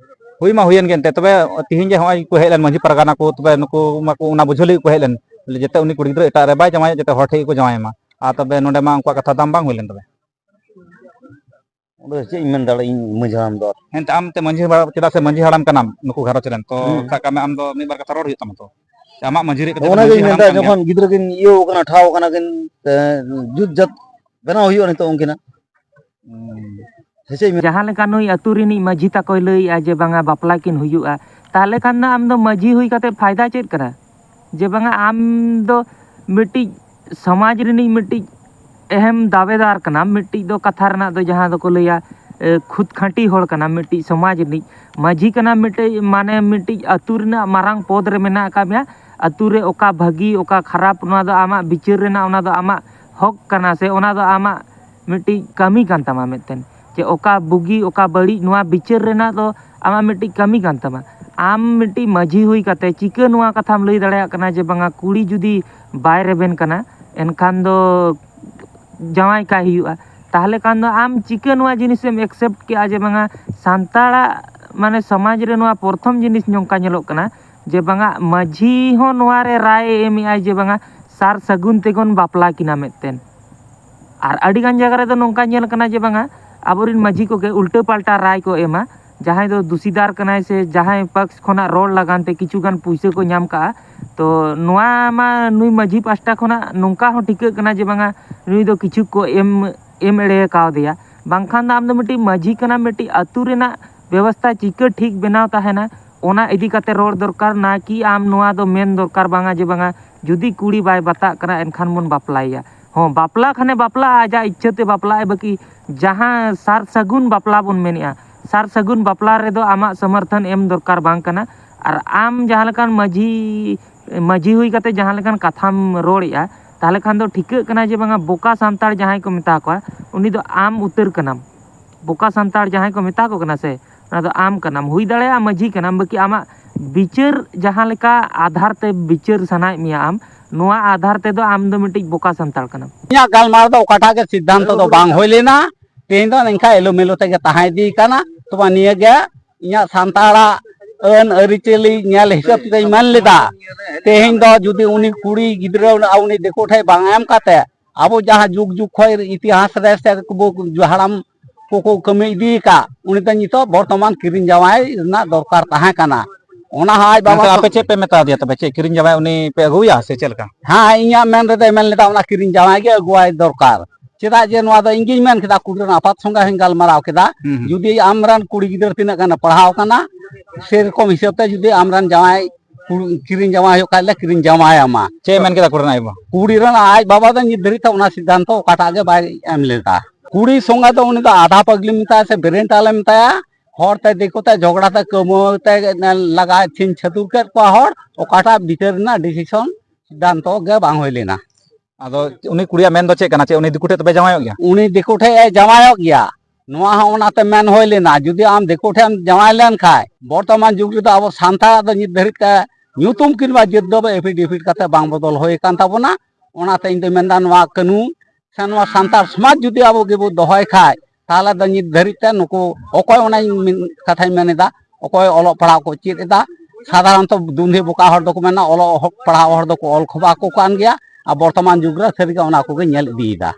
ᱦᱩᱭ ᱢᱟ ᱦᱩᱭᱮᱱ ᱜᱮ ᱮᱱᱛᱮ᱾ ᱛᱚᱵᱮ ᱛᱤᱦᱤᱧ ᱡᱮ ᱦᱚᱸᱜᱼᱚᱭ ᱠᱚ ᱦᱮᱡ ᱞᱮᱱ ᱢᱟᱹᱡᱷᱤ ᱯᱟᱨᱜᱟᱱᱟ ᱠᱚ, ᱛᱚᱵᱮ ᱱᱩᱠᱩ ᱢᱟᱠᱚ ᱚᱱᱟ ᱵᱩᱡᱷᱟᱹᱣ ᱞᱟᱹᱜᱤᱫ ᱠᱚ ᱦᱮᱡ ᱞᱮᱱ, ᱡᱟᱛᱮ ᱩᱱᱤ ᱠᱩᱲᱤ ᱜᱤᱫᱽᱨᱟᱹ ᱮᱴᱟᱜ ᱨᱮ ᱵᱟᱭ ᱡᱟᱶᱟᱭᱚᱜ, ᱡᱟᱛᱮ ᱦᱚᱲ ᱴᱷᱮᱡ ᱜᱮᱠᱚ ᱡᱟᱶᱟᱭ ᱢᱟ᱾ ᱟᱨ ᱛᱚᱵᱮ ᱱᱚᱰᱮ ᱢᱟ ᱩᱱᱠᱩᱣᱟᱜ ᱠᱟᱛᱷᱟ ᱫᱟᱢ ᱵᱟᱝ ᱦᱩᱭ ᱞᱮᱱ ᱛᱚᱵᱮ᱾ ᱚᱸᱰᱮ ᱪᱮᱫ ᱤᱧ ᱢᱮᱱ ᱫᱟᱲᱮᱭᱟᱜᱼᱟ ᱤᱧ ᱢᱟᱹᱡᱷᱤ ᱦᱟᱲᱟᱢ ᱫᱚ ᱟᱨ? ᱮᱱᱛᱮ ᱟᱢ ᱛᱮ ᱢᱟᱹᱡᱷᱤ ᱵᱟᱵᱟ, ᱪᱮᱫᱟᱜ ᱥᱮ ᱢᱟᱹᱡᱷᱤ ᱦᱟᱲᱟᱢ ᱠᱟᱱᱟᱢ ᱱᱩᱠᱩ ᱜᱷᱟᱨᱚᱸᱡᱽ ᱨᱮᱱ, ᱛᱚ ᱦᱩᱸ᱾ ᱥᱟᱵ ᱠᱟᱜ ᱢᱮ ᱟᱢ ᱫᱚ ᱢᱤᱫ ᱵᱟᱨ ᱠᱟᱛᱷᱟ ᱨᱚᱲ ᱦᱩᱭᱩᱜ ᱛᱟᱢᱟ ᱛᱚ᱾ ᱥᱮ ᱟᱢᱟᱜ ᱢᱟᱹᱡᱷᱤ ᱨᱮ ᱠᱟᱛᱮ ᱚᱱᱟ ᱢᱟᱹᱡᱷᱤ ᱜᱤᱧ ᱦᱟᱲᱟᱢ ᱢᱮᱱᱫᱟ, ᱠᱟᱱ ᱜᱮᱭᱟ᱾ ᱡᱚᱠᱷᱚᱱ ᱜᱤᱫᱽᱨᱟᱹ ᱠᱤᱱ ᱤᱭᱟᱹ ᱠᱟᱱᱟ, ᱴᱷᱟᱶ ᱠᱟᱱᱟ ᱠᱤᱱ, ᱮ, ᱡᱩᱛ ᱡᱟᱛ ᱵᱮᱱᱟᱣ ᱦᱩᱭᱩᱜᱼᱟ ᱱᱤᱛᱚᱜ ᱩᱱᱠᱤᱱᱟᱜ᱾ ᱦᱩᱸ᱾ ᱥᱮ ᱪᱮᱫ ᱤᱧ ᱢᱮᱱ? ᱡᱟᱦᱟᱸ ᱞᱮᱠᱟ ᱱᱩᱭ ᱟᱹᱛᱩ ᱨᱤᱱᱤᱡ ᱢᱟᱹᱡᱷᱤ ᱛᱟᱠᱚᱭ ᱞᱟᱹᱭᱮᱜᱼᱟ ᱡᱮ ᱵᱟᱝᱟ ᱵᱟᱯᱞᱟ ᱠᱤᱱ ᱦᱩᱭᱩᱜᱼᱟ, ᱛᱟᱦᱚᱞᱮ ᱠᱷᱟᱱ ᱫᱚ ᱟᱢ ᱫᱚ ᱢᱟᱹᱡᱷᱤ ᱦᱩᱭ ᱠᱟᱛᱮ ᱯᱷᱟᱭᱫᱟ ᱪᱮᱫ ᱠᱟᱱᱟ? ᱡᱮ ᱵᱟᱝᱟ ᱟᱢ ᱫᱚ ᱢᱤᱫᱴᱤᱡ ᱥᱚᱢᱟᱡᱽ ᱨᱤᱱᱤᱡ ᱢᱤᱫᱴᱤᱡ ᱮᱦᱮᱢ ᱫᱟᱵᱮᱫᱟᱨ ᱠᱟᱱᱟᱢ, ᱢᱤᱫᱴᱤᱡ ᱫᱚ ᱠᱟᱛᱷᱟ ᱨᱮᱱᱟᱜ ᱫᱚ ᱡᱟᱦᱟᱸ ᱫᱚᱠᱚ ᱞᱟᱹᱭᱟ ᱮ, ᱠᱷᱩᱫ ᱠᱷᱟᱹᱴᱤ ᱦᱚᱲ ᱠᱟᱱᱟᱢ, ᱢᱤᱫᱴᱤᱡ ᱥᱚᱢᱟᱡᱽ ᱨᱤᱱᱤᱡ ᱢᱟᱹᱡᱷᱤ ᱠᱟᱱᱟᱢ, ᱢᱤᱫᱴᱤᱡ ᱢᱟᱱᱮ ᱢᱤᱫᱴᱤᱡ ᱟᱹᱛᱩ ᱨᱮᱱᱟᱜ ᱢᱟᱨᱟᱝ ᱯᱚᱫᱽ ᱨᱮ ᱢᱮᱱᱟᱜ ᱟᱠᱟᱫ ᱢᱮᱭᱟ᱾ ᱟᱹᱛᱩ ᱨᱮ ᱚᱠᱟ ᱵᱷᱟᱹᱜᱤ ᱚᱠᱟ ᱠᱷᱟᱨᱟᱯ ᱚᱱᱟ ᱫᱚ ᱟᱢᱟᱜ ᱵᱤᱪᱟᱹᱨ ᱨᱮᱱᱟᱜ, ᱚᱱᱟ ᱫᱚ ᱟᱢᱟᱜ ᱦᱚᱠ ᱠᱟᱱᱟ ᱥᱮ ᱚᱱᱟ ᱫᱚ ᱟᱢᱟᱜ ᱢᱤᱫᱴᱤᱡ ᱠᱟᱹᱢᱤ ᱠᱟᱱ ᱛᱟᱢᱟ ᱢᱤᱫᱴᱮᱱ, ᱡᱮ ᱚᱠᱟ ᱵᱩᱜᱤ ᱚᱠᱟ ᱵᱟᱹᱲᱤᱡ ᱱᱚᱣᱟ ᱵᱤᱪᱟᱹᱨ ᱨᱮᱱᱟᱜ ᱫᱚ ᱟᱢᱟᱜ ᱢᱤᱫᱴᱤᱡ ᱠᱟᱹᱢᱤ ᱠᱟᱱ ᱛᱟᱢᱟ᱾ ᱟᱢ ᱢᱤᱫᱴᱤᱡ ᱢᱟᱹᱡᱷᱤ ᱦᱩᱭ ᱠᱟᱛᱮ ᱪᱤᱠᱟᱹ ᱱᱚᱣᱟ ᱠᱟᱛᱷᱟᱢ ᱞᱟᱹᱭ ᱫᱟᱲᱮᱭᱟᱜ ᱠᱟᱱᱟ ᱡᱮ ᱵᱟᱝᱟ ᱠᱩᱲᱤ ᱡᱩᱫᱤ ᱵᱟᱭ ᱨᱮᱵᱮᱱ ᱠᱟᱱᱟ ᱮᱱᱠᱷᱟᱱ ᱫᱚ ᱡᱟᱶᱟᱭ ᱠᱟᱭ ᱦᱩᱭᱩᱜᱼᱟ? ᱛᱟᱦᱚᱞᱮ ᱠᱷᱟᱱ ᱫᱚ ᱟᱢ ᱪᱤᱠᱟᱹ ᱱᱚᱣᱟ ᱡᱤᱱᱤᱥᱮᱢ accept ᱠᱮᱜᱼᱟ ᱡᱮ ᱵᱟᱝᱟ ᱥᱟᱱᱛᱟᱲᱟᱜ ᱢᱟᱱᱮ ᱥᱚᱢᱟᱡᱽ ᱨᱮ ᱱᱚᱣᱟ ᱯᱨᱚᱛᱷᱚᱢ ᱡᱤᱱᱤᱥ ᱱᱚᱝᱠᱟ ᱧᱮᱞᱚᱜ ᱠᱟᱱᱟ ᱡᱮ ᱵᱟᱝᱟ ᱢᱟᱹᱡᱷᱤ ᱦᱚᱸ ᱱᱚᱣᱟ ᱨᱮ ᱨᱟᱭ ᱮ ᱮᱢᱮᱜᱼᱟᱭ ᱡᱮ ᱵᱟᱝᱟ ᱥᱟᱨ ᱥᱟᱹᱜᱩᱱ ᱛᱮᱵᱚᱱ ᱵᱟᱯᱞᱟ ᱠᱤᱱᱟ ᱢᱤᱫᱴᱮᱱ᱾ ᱟᱨ ᱟᱹᱰᱤ ᱜᱟᱱ ᱡᱟᱭᱜᱟ ᱨᱮᱫᱚ ᱱᱚᱝᱠᱟ ᱧᱮᱞ ᱠᱟᱱᱟ ᱡᱮ ᱵᱟᱝᱟ ᱟᱵᱚᱨᱮᱱ ᱢᱟᱹᱡᱷᱤ ᱠᱚᱜᱮ ᱩᱞᱴᱟᱹ ᱯᱟᱞᱴᱟ ᱨᱟᱭ ᱠᱚ ᱮᱢᱟ, ᱡᱟᱦᱟᱸᱭ ᱫᱚ ᱫᱩᱥᱤᱫᱟᱨ ᱠᱟᱱᱟᱭ ᱥᱮ ᱡᱟᱦᱟᱸᱭ ᱯᱟᱠᱥ ᱠᱷᱚᱱᱟᱜ ᱨᱚᱲ ᱞᱟᱜᱟᱱ ᱛᱮ ᱠᱤᱪᱷᱩ ᱜᱟᱱ ᱯᱩᱭᱥᱟᱹ ᱠᱚ ᱧᱟᱢ ᱠᱟᱜᱼᱟ᱾ ᱛᱚ ᱱᱚᱣᱟ ᱢᱟ ᱱᱩᱭ ᱢᱟᱹᱡᱷᱤ ᱯᱟᱦᱴᱟ ᱠᱷᱚᱱᱟᱜ ᱱᱚᱝᱠᱟ ᱦᱚᱸ ᱴᱷᱤᱠᱟᱹᱜ ᱠᱟᱱᱟ ᱡᱮ ᱵᱟᱝᱟ ᱱᱩᱭ ᱫᱚ ᱠᱤᱪᱷᱩ ᱠᱚ ᱮᱢ ᱮᱢ ᱮᱲᱮ ᱠᱟᱣᱫᱮᱭᱟ᱾ ᱵᱟᱝᱠᱷᱟᱱ ᱫᱚ ᱟᱢ ᱫᱚ ᱢᱤᱫᱴᱤᱡ ᱢᱟᱹᱡᱷᱤ ᱠᱟᱱᱟᱢ, ᱢᱤᱫᱴᱤᱡ ᱟᱹᱛᱩ ᱨᱮᱱᱟᱜ ᱵᱮᱵᱚᱥᱛᱷᱟ ᱪᱤᱠᱟᱹ ᱴᱷᱤᱠ ᱵᱮᱱᱟᱣ ᱛᱟᱦᱮᱱᱟ ᱚᱱᱟ ᱤᱫᱤ ᱠᱟᱛᱮ ᱨᱚᱲ ᱫᱚᱨᱠᱟᱨ, ᱱᱟ ᱠᱤ ᱟᱢ ᱱᱚᱣᱟ ᱫᱚ ᱢᱮᱱ ᱫᱚᱨᱠᱟᱨ ᱵᱟᱝᱟ ᱡᱮ ᱵᱟᱝᱟ ᱡᱩᱫᱤ ᱠᱩᱲᱤ ᱵᱟᱭ ᱵᱟᱛᱟᱜ ᱠᱟᱱᱟ ᱮᱱᱠᱷᱟᱱ ᱵᱚᱱ ᱵᱟᱯᱞᱟᱭᱮᱭᱟ᱾ ᱦᱚᱸ, ᱵᱟᱯᱞᱟ ᱠᱷᱟᱱᱮ ᱵᱟᱯᱞᱟᱜᱼᱟ, ᱟᱡᱟᱜ ᱤᱪᱪᱷᱟᱹ ᱛᱮ ᱵᱟᱯᱞᱟᱜᱼᱟᱭ, ᱵᱟᱹᱠᱤ ᱡᱟᱦᱟᱸ ᱥᱟᱨ ᱥᱟᱹᱜᱩᱱ ᱵᱟᱯᱞᱟ ᱵᱚᱱ ᱢᱮᱱᱮᱜᱼᱟ, ᱥᱟᱨ ᱥᱟᱹᱜᱩᱱ ᱵᱟᱯᱞᱟ ᱨᱮᱫᱚ ᱟᱢᱟᱜ ᱥᱚᱢᱚᱨᱛᱷᱚᱱ ᱮᱢ ᱫᱚᱨᱠᱟᱨ ᱵᱟᱝ ᱠᱟᱱᱟ᱾ ᱟᱨ ᱟᱢ ᱡᱟᱦᱟᱸ ᱞᱮᱠᱟᱱ ᱢᱟᱹᱡᱷᱤ ᱢᱟᱹᱡᱷᱤ ᱦᱩᱭ ᱠᱟᱛᱮ ᱡᱟᱦᱟᱸ ᱞᱮᱠᱟᱱ ᱠᱟᱛᱷᱟᱢ ᱨᱚᱲᱮᱜᱼᱟ, ᱛᱟᱦᱚᱞᱮ ᱠᱷᱟᱱ ᱫᱚ ᱴᱷᱤᱠᱟᱹᱜ ᱠᱟᱱᱟ ᱡᱮ ᱵᱟᱝᱟ ᱵᱚᱠᱟ ᱥᱟᱱᱛᱟᱲ ᱡᱟᱦᱟᱸᱭ ᱠᱚ ᱢᱮᱛᱟ ᱠᱚᱣᱟ ᱩᱱᱤ ᱫᱚ ᱟᱢ ᱩᱛᱟᱹᱨ ᱠᱟᱱᱟᱢ᱾ ᱵᱚᱠᱟ ᱥᱟᱱᱛᱟᱲ ᱡᱟᱦᱟᱸᱭ ᱠᱚ ᱢᱮᱛᱟ ᱠᱚ ᱠᱟᱱᱟ ᱥᱮ, ᱚᱱᱟ ᱫᱚ ᱟᱢ ᱠᱟᱱᱟᱢ᱾ ᱦᱩᱭ ᱫᱟᱲᱮᱭᱟᱜᱼᱟ ᱢᱟᱹᱡᱷᱤ ᱠᱟᱱᱟᱢ, ᱵᱟᱹᱠᱤ ᱟᱢᱟᱜ ᱵᱤᱪᱟᱹᱨ ᱡᱟᱦᱟᱸ ᱞᱮᱠᱟ ᱟᱫᱷᱟᱨ ᱛᱮ ᱵᱤᱪᱟᱹᱨ ᱥᱟᱱᱟᱭᱮᱫ ᱢᱮᱭᱟ ᱟᱢ, ᱱᱚᱣᱟ ᱟᱫᱷᱟᱨ ᱛᱮᱫᱚ ᱟᱢ ᱫᱚ ᱢᱤᱫᱴᱤᱡ ᱵᱚᱠᱟ ᱥᱟᱱᱛᱟᱲ ᱠᱟᱱᱟᱢ᱾ ᱤᱧᱟᱹᱜ ᱜᱟᱞᱢᱟᱨᱟᱣ ᱫᱚ ᱚᱠᱟᱴᱟᱜ ᱜᱮ ᱥᱤᱫᱽᱫᱷᱟᱱᱛᱚ ᱫᱚ ᱵᱟᱝ ᱦᱩᱭ ᱞᱮᱱᱟ᱾ ᱛᱮᱦᱮᱧ ᱫᱚ ᱱᱤᱝᱠᱟ ᱮᱞᱳᱢᱮᱞᱳ ᱛᱮᱜᱮ ᱛᱟᱦᱮᱸ ᱤᱫᱤ ᱠᱟᱱᱟ᱾ ᱛᱚᱵᱮ ᱱᱤᱭᱟᱹ ᱜᱮ ᱤᱧᱟᱹᱜ ᱥᱟᱱᱛᱟᱲᱟᱜ ᱟᱹᱱ ᱟᱹᱨᱤᱪᱟᱹᱞᱤ ᱧᱮᱞ ᱦᱤᱥᱟᱹᱵ ᱛᱮᱧ ᱢᱮᱱ ᱞᱮᱫᱟ᱾ ᱛᱮᱦᱮᱧ ᱫᱚ ᱡᱩᱫᱤ ᱩᱱᱤ ᱠᱩᱲᱤ ᱜᱤᱫᱽᱨᱟᱹ ᱩᱱᱤ ᱫᱤᱠᱩ ᱴᱷᱮᱱ ᱵᱟᱝ ᱮᱢ ᱠᱟᱛᱮ ᱟᱵᱚ ᱡᱟᱦᱟᱸ ᱡᱩᱜᱽ ᱡᱩᱜᱽ ᱠᱷᱚᱱ ᱤᱛᱤᱦᱟᱥ ᱨᱮ ᱥᱮ ᱠᱚᱵᱚ ᱦᱟᱲᱟᱢ ᱠᱚᱠᱚ ᱠᱟᱹᱢᱤ ᱤᱫᱤ ᱟᱠᱟᱫ, ᱩᱱᱤ ᱫᱚ ᱱᱤᱛᱚᱜ ᱵᱚᱨᱛᱚᱢᱟᱱ ᱠᱤᱨᱤᱧ ᱡᱟᱶᱟᱭ ᱨᱮᱱᱟᱜ ᱫᱚᱨᱠᱟᱨ ᱛᱟᱦᱮᱸ ᱠᱟᱱᱟ᱾ ᱚᱱᱟ ᱦᱚᱸ ᱟᱡ ᱵᱟᱵᱟ ᱢᱮᱱᱠᱷᱟᱱ ᱟᱯᱮ ᱪᱮᱫ ᱯᱮ ᱢᱮᱛᱟ ᱫᱮᱭᱟ ᱛᱚᱵᱮ? ᱪᱮᱫ ᱠᱤᱨᱤᱧ ᱡᱟᱶᱟᱭ ᱩᱱᱤ ᱯᱮ ᱟᱹᱜᱩᱣᱟᱭᱟ ᱥᱮ ᱪᱮᱫ ᱞᱮᱠᱟ? ᱦᱮᱸ, ᱤᱧᱟᱹᱜ ᱢᱮᱱ ᱨᱮᱫᱚᱭ ᱢᱮᱱ ᱞᱮᱫᱟ ᱚᱱᱟ ᱠᱤᱨᱤᱧ ᱡᱟᱶᱟᱭ ᱜᱮ ᱟᱹᱜᱩᱣᱟᱭ ᱫᱚᱨᱠᱟᱨ᱾ ᱪᱮᱫᱟᱜ ᱡᱮ ᱱᱚᱣᱟ ᱫᱚ ᱤᱧ ᱜᱤᱧ ᱢᱮᱱ ᱠᱮᱫᱟ, ᱠᱩᱲᱤ ᱨᱮᱱ ᱟᱯᱟᱛ ᱥᱚᱸᱜᱮ ᱦᱚᱸᱧ ᱜᱟᱞᱢᱟᱨᱟᱣ ᱠᱮᱫᱟ᱾ ᱦᱩᱸ, ᱦᱩᱸ᱾ ᱡᱩᱫᱤ ᱟᱢ ᱨᱮᱱ ᱠᱩᱲᱤ ᱜᱤᱫᱽᱨᱟᱹ ᱛᱤᱱᱟᱹᱜ ᱜᱟᱱᱮ ᱯᱟᱲᱦᱟᱣ ᱠᱟᱱᱟ, ᱥᱮᱨᱚᱠᱚᱢ ᱦᱤᱥᱟᱹᱵ ᱛᱮ ᱡᱩᱫᱤ ᱟᱢ ᱨᱮᱱ ᱡᱟᱶᱟᱭ ᱠᱩᱲᱤ ᱠᱤᱨᱤᱧ ᱡᱟᱶᱟᱭ ᱦᱩᱭᱩᱜ ᱠᱷᱟᱡ ᱞᱮ ᱠᱤᱨᱤᱧ ᱡᱟᱶᱟᱭ ᱟᱢᱟ᱾ ᱪᱮᱫ ᱮ ᱢᱮᱱ ᱠᱮᱫᱟ ᱠᱩᱲᱤ ᱨᱮᱱ ᱟᱭᱳ ᱵᱟᱵᱟ? ᱠᱩᱲᱤ ᱨᱮᱱ ᱟᱡ ᱵᱟᱵᱟ ᱫᱚ ᱱᱤᱛ ᱫᱷᱟᱹᱨᱤᱡ ᱛᱮ ᱚᱱᱟ ᱥᱤᱫᱽᱫᱷᱟᱱᱛᱚ ᱚᱠᱟᱴᱟᱜ ᱜᱮ ᱵᱟᱭ ᱮᱢ ᱞᱮᱫᱟ᱾ ᱠᱩᱲᱤ ᱥᱚᱸᱜᱮ ᱫᱚ ᱩᱱᱤ ᱫᱚ ᱟᱫᱷᱟ ᱯᱟᱹᱜᱽᱞᱤ ᱢᱮᱛᱟᱭ ᱥᱮ ᱵᱮᱨᱮᱱᱴᱟᱞᱮ ᱢᱮᱛᱟᱭᱟ, ᱦᱚᱲ ᱛᱮ ᱫᱤᱠᱩ ᱛᱮ ᱡᱷᱚᱜᱽᱲᱟ ᱛᱮ ᱠᱟᱹᱢᱟᱹᱣ ᱛᱮ ᱞᱟᱜᱟ ᱪᱷᱤᱝ ᱪᱷᱟᱹᱛᱩᱨ ᱠᱮᱫ ᱠᱚᱣᱟ ᱦᱚᱲ, ᱚᱠᱟᱴᱟᱜ ᱵᱤᱪᱟᱹᱨ ᱨᱮᱱᱟᱜ ᱰᱤᱥᱤᱥᱚᱱ ᱥᱤᱫᱽᱫᱷᱟᱱᱛᱚ ᱜᱮ ᱵᱟᱝ ᱦᱩᱭ ᱞᱮᱱᱟ᱾ ᱟᱫᱚ ᱩᱱᱤ ᱠᱩᱲᱤᱭᱟᱜ ᱢᱮᱱ ᱫᱚ ᱪᱮᱫ ᱠᱟᱱᱟ? ᱪᱮᱫ ᱩᱱᱤ ᱫᱤᱠᱩ ᱴᱷᱮᱡ ᱛᱚᱵᱮ ᱡᱟᱶᱟᱭᱚᱜ ᱜᱮᱭᱟ? ᱩᱱᱤ ᱫᱤᱠᱩ ᱴᱷᱮᱡ ᱮ ᱡᱟᱶᱟᱭᱚᱜ ᱜᱮᱭᱟ᱾ ᱱᱚᱣᱟ ᱦᱚᱸ ᱚᱱᱟᱛᱮ ᱢᱮᱱ ᱦᱩᱭ ᱞᱮᱱᱟ, ᱡᱩᱫᱤ ᱟᱢ ᱫᱤᱠᱩ ᱴᱷᱮᱡ ᱮᱢ ᱡᱟᱶᱟᱭ ᱞᱮᱱ ᱠᱷᱟᱡ, ᱵᱚᱨᱛᱚᱢᱟᱱ ᱡᱩᱜᱽ ᱨᱮᱫᱚ ᱟᱵᱚ ᱥᱟᱱᱛᱟᱲᱟᱜ ᱫᱚ ᱱᱤᱛ ᱫᱷᱟᱹᱨᱤᱡ ᱛᱮ ᱧᱩᱛᱩᱢ ᱠᱤᱝᱵᱟ ᱡᱟᱹᱛ ᱫᱚ ᱮᱯᱷᱤᱰᱮᱵᱷᱤᱴ ᱠᱟᱛᱮ ᱵᱟᱝ ᱵᱚᱫᱚᱞ ᱦᱩᱭ ᱟᱠᱟᱱ ᱛᱟᱵᱚᱱᱟ᱾ ᱚᱱᱟᱛᱮ ᱤᱧ ᱫᱚᱧ ᱢᱮᱱᱫᱟ, ᱱᱚᱣᱟ ᱠᱟᱹᱱᱩᱱ ᱥᱮ ᱱᱚᱣᱟ ᱥᱟᱱᱛᱟᱲ ᱥᱚᱢᱟᱡᱽ ᱡᱩᱫᱤ ᱟᱵᱚ ᱜᱮᱵᱚ ᱫᱚᱦᱚᱭ ᱠᱷᱟᱡ, ᱛᱟᱦᱚᱞᱮ ᱫᱚ ᱱᱤᱛ ᱫᱷᱟᱹᱨᱤᱡ ᱛᱮ ᱱᱩᱠᱩ ᱚᱠᱚᱭ, ᱚᱱᱟᱧ ᱢᱮᱱ, ᱠᱟᱛᱷᱟᱧ ᱢᱮᱱ ᱮᱫᱟ, ᱚᱠᱚᱭ ᱚᱞᱚᱜ ᱯᱟᱲᱦᱟᱣ ᱠᱚ ᱪᱮᱫ ᱮᱫᱟ, ᱥᱟᱫᱷᱟᱨᱚᱱᱛᱚ ᱫᱩᱸᱫᱷᱤ ᱵᱚᱠᱟ ᱦᱚᱲ ᱫᱚᱠᱚ ᱢᱮᱱᱟ ᱚᱞᱚᱜ ᱦᱚ-, ᱯᱟᱲᱦᱟᱣ ᱦᱚᱲ ᱫᱚᱠᱚ ᱚᱞ ᱠᱷᱚᱵᱟ ᱠᱚ ᱠᱟᱱ ᱜᱮᱭᱟ, ᱟᱨ ᱵᱚᱨᱛᱚᱢᱟᱱ ᱡᱩᱜᱽ ᱨᱮ ᱥᱟᱹᱨᱤᱜᱮ ᱚᱱᱟ ᱠᱚᱜᱮ ᱧᱮᱞ ᱤᱫᱤᱭᱮᱫᱟ᱾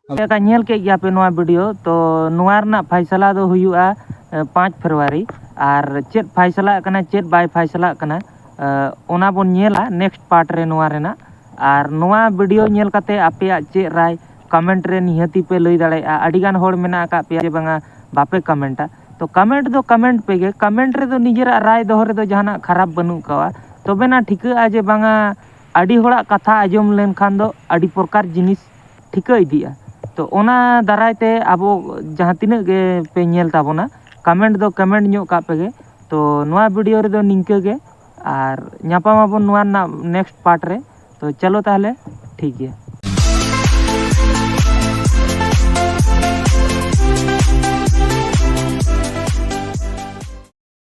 ᱪᱮᱫ ᱞᱮᱠᱟ ᱧᱮᱞ ᱠᱮᱫ ᱜᱮᱭᱟ ᱯᱮ ᱱᱚᱣᱟ ᱵᱷᱤᱰᱤᱭᱳ, ᱛᱚ ᱱᱚᱣᱟ ᱨᱮᱱᱟᱜ ᱯᱷᱟᱭᱥᱟᱞᱟ ᱫᱚ ᱦᱩᱭᱩᱜᱼᱟ ᱮ, ᱯᱟᱸᱪ ᱯᱷᱮᱵᱽᱨᱩᱣᱟᱨᱤ᱾ ᱟᱨ ᱪᱮᱫ ᱯᱷᱟᱭᱥᱟᱞᱟᱜ ᱠᱟᱱᱟ, ᱪᱮᱫ ᱵᱟᱭ ᱯᱷᱟᱭᱥᱟᱞᱟᱜ ᱠᱟᱱᱟ, ᱮ, ᱚᱱᱟ ᱵᱚᱱ ᱧᱮᱞᱟ ᱱᱮᱠᱥᱴ ᱯᱟᱨᱴ ᱨᱮ ᱱᱚᱣᱟ ᱨᱮᱱᱟᱜ᱾ ᱟᱨ ᱱᱚᱣᱟ ᱵᱷᱤᱰᱤᱭᱳ ᱧᱮᱞ ᱠᱟᱛᱮ ᱟᱯᱮᱭᱟᱜ ᱪᱮᱫ ᱨᱟᱭ ᱠᱚᱢᱮᱱᱴ ᱨᱮ ᱱᱤᱦᱟᱹᱛᱤ ᱯᱮ ᱞᱟᱹᱭ ᱫᱟᱲᱮᱭᱟᱜᱼᱟ᱾ ᱟᱹᱰᱤ ᱜᱟᱱ ᱦᱚᱲ ᱢᱮᱱᱟᱜ ᱟᱠᱟᱫ ᱯᱮᱭᱟ ᱡᱮ ᱵᱟᱝᱟ ᱵᱟᱯᱮ ᱠᱚᱢᱮᱱᱴᱟ, ᱛᱚ ᱠᱚᱢᱮᱱᱴ ᱫᱚ ᱠᱚᱢᱮᱱᱴ ᱯᱮᱜᱮ᱾ ᱠᱚᱢᱮᱱᱴ ᱨᱮᱫᱚ ᱱᱤᱡᱮᱨᱟᱜ ᱨᱟᱭ ᱫᱚᱦᱚ ᱨᱮᱫᱚ ᱡᱟᱦᱟᱱᱟᱜ ᱠᱷᱟᱨᱟᱯ ᱵᱟᱹᱱᱩᱜ ᱟᱠᱟᱣᱟ᱾ ᱛᱚᱵᱮᱱᱟ ᱴᱷᱤᱠᱟᱹᱜᱼᱟ ᱡᱮ ᱵᱟᱝᱟ ᱟᱹᱰᱤ ᱦᱚᱲᱟᱜ ᱠᱟᱛᱷᱟ ᱟᱸᱡᱚᱢ ᱞᱮᱱᱠᱷᱟᱱ ᱫᱚ ᱟᱹᱰᱤ ᱯᱨᱚᱠᱟᱨ ᱡᱤᱱᱤᱥ ᱴᱷᱤᱠᱟᱹ ᱤᱫᱤᱜᱼᱟ᱾ ᱛᱚ ᱚᱱᱟ ᱫᱟᱨᱟᱭ ᱛᱮ ᱟᱵᱚ ᱡᱟᱦᱟᱸ ᱛᱤᱱᱟᱹᱜ ᱜᱮ ᱯᱮ ᱧᱮᱞ ᱛᱟᱵᱚᱱᱟ, ᱠᱚᱢᱮᱱᱴ ᱫᱚ ᱠᱚᱢᱮᱱᱴ ᱧᱚᱜ ᱠᱟᱜ ᱯᱮᱜᱮ᱾ ᱛᱚ ᱱᱚᱣᱟ ᱵᱷᱤᱰᱤᱭᱳ ᱨᱮᱫᱚ ᱱᱤᱝᱠᱟᱹ ᱜᱮ, ᱟᱨ ᱧᱟᱯᱟᱢ ᱟᱵᱚᱱ ᱱᱚᱣᱟ ᱨᱮᱱᱟᱜ ᱱᱮᱠᱥᱴ ᱯᱟᱨᱴ ᱨᱮ᱾ ᱛᱚ ᱪᱚᱞᱚ ᱛᱟᱦᱚᱞᱮ, ᱴᱷᱤᱠ ᱜᱮᱭᱟ᱾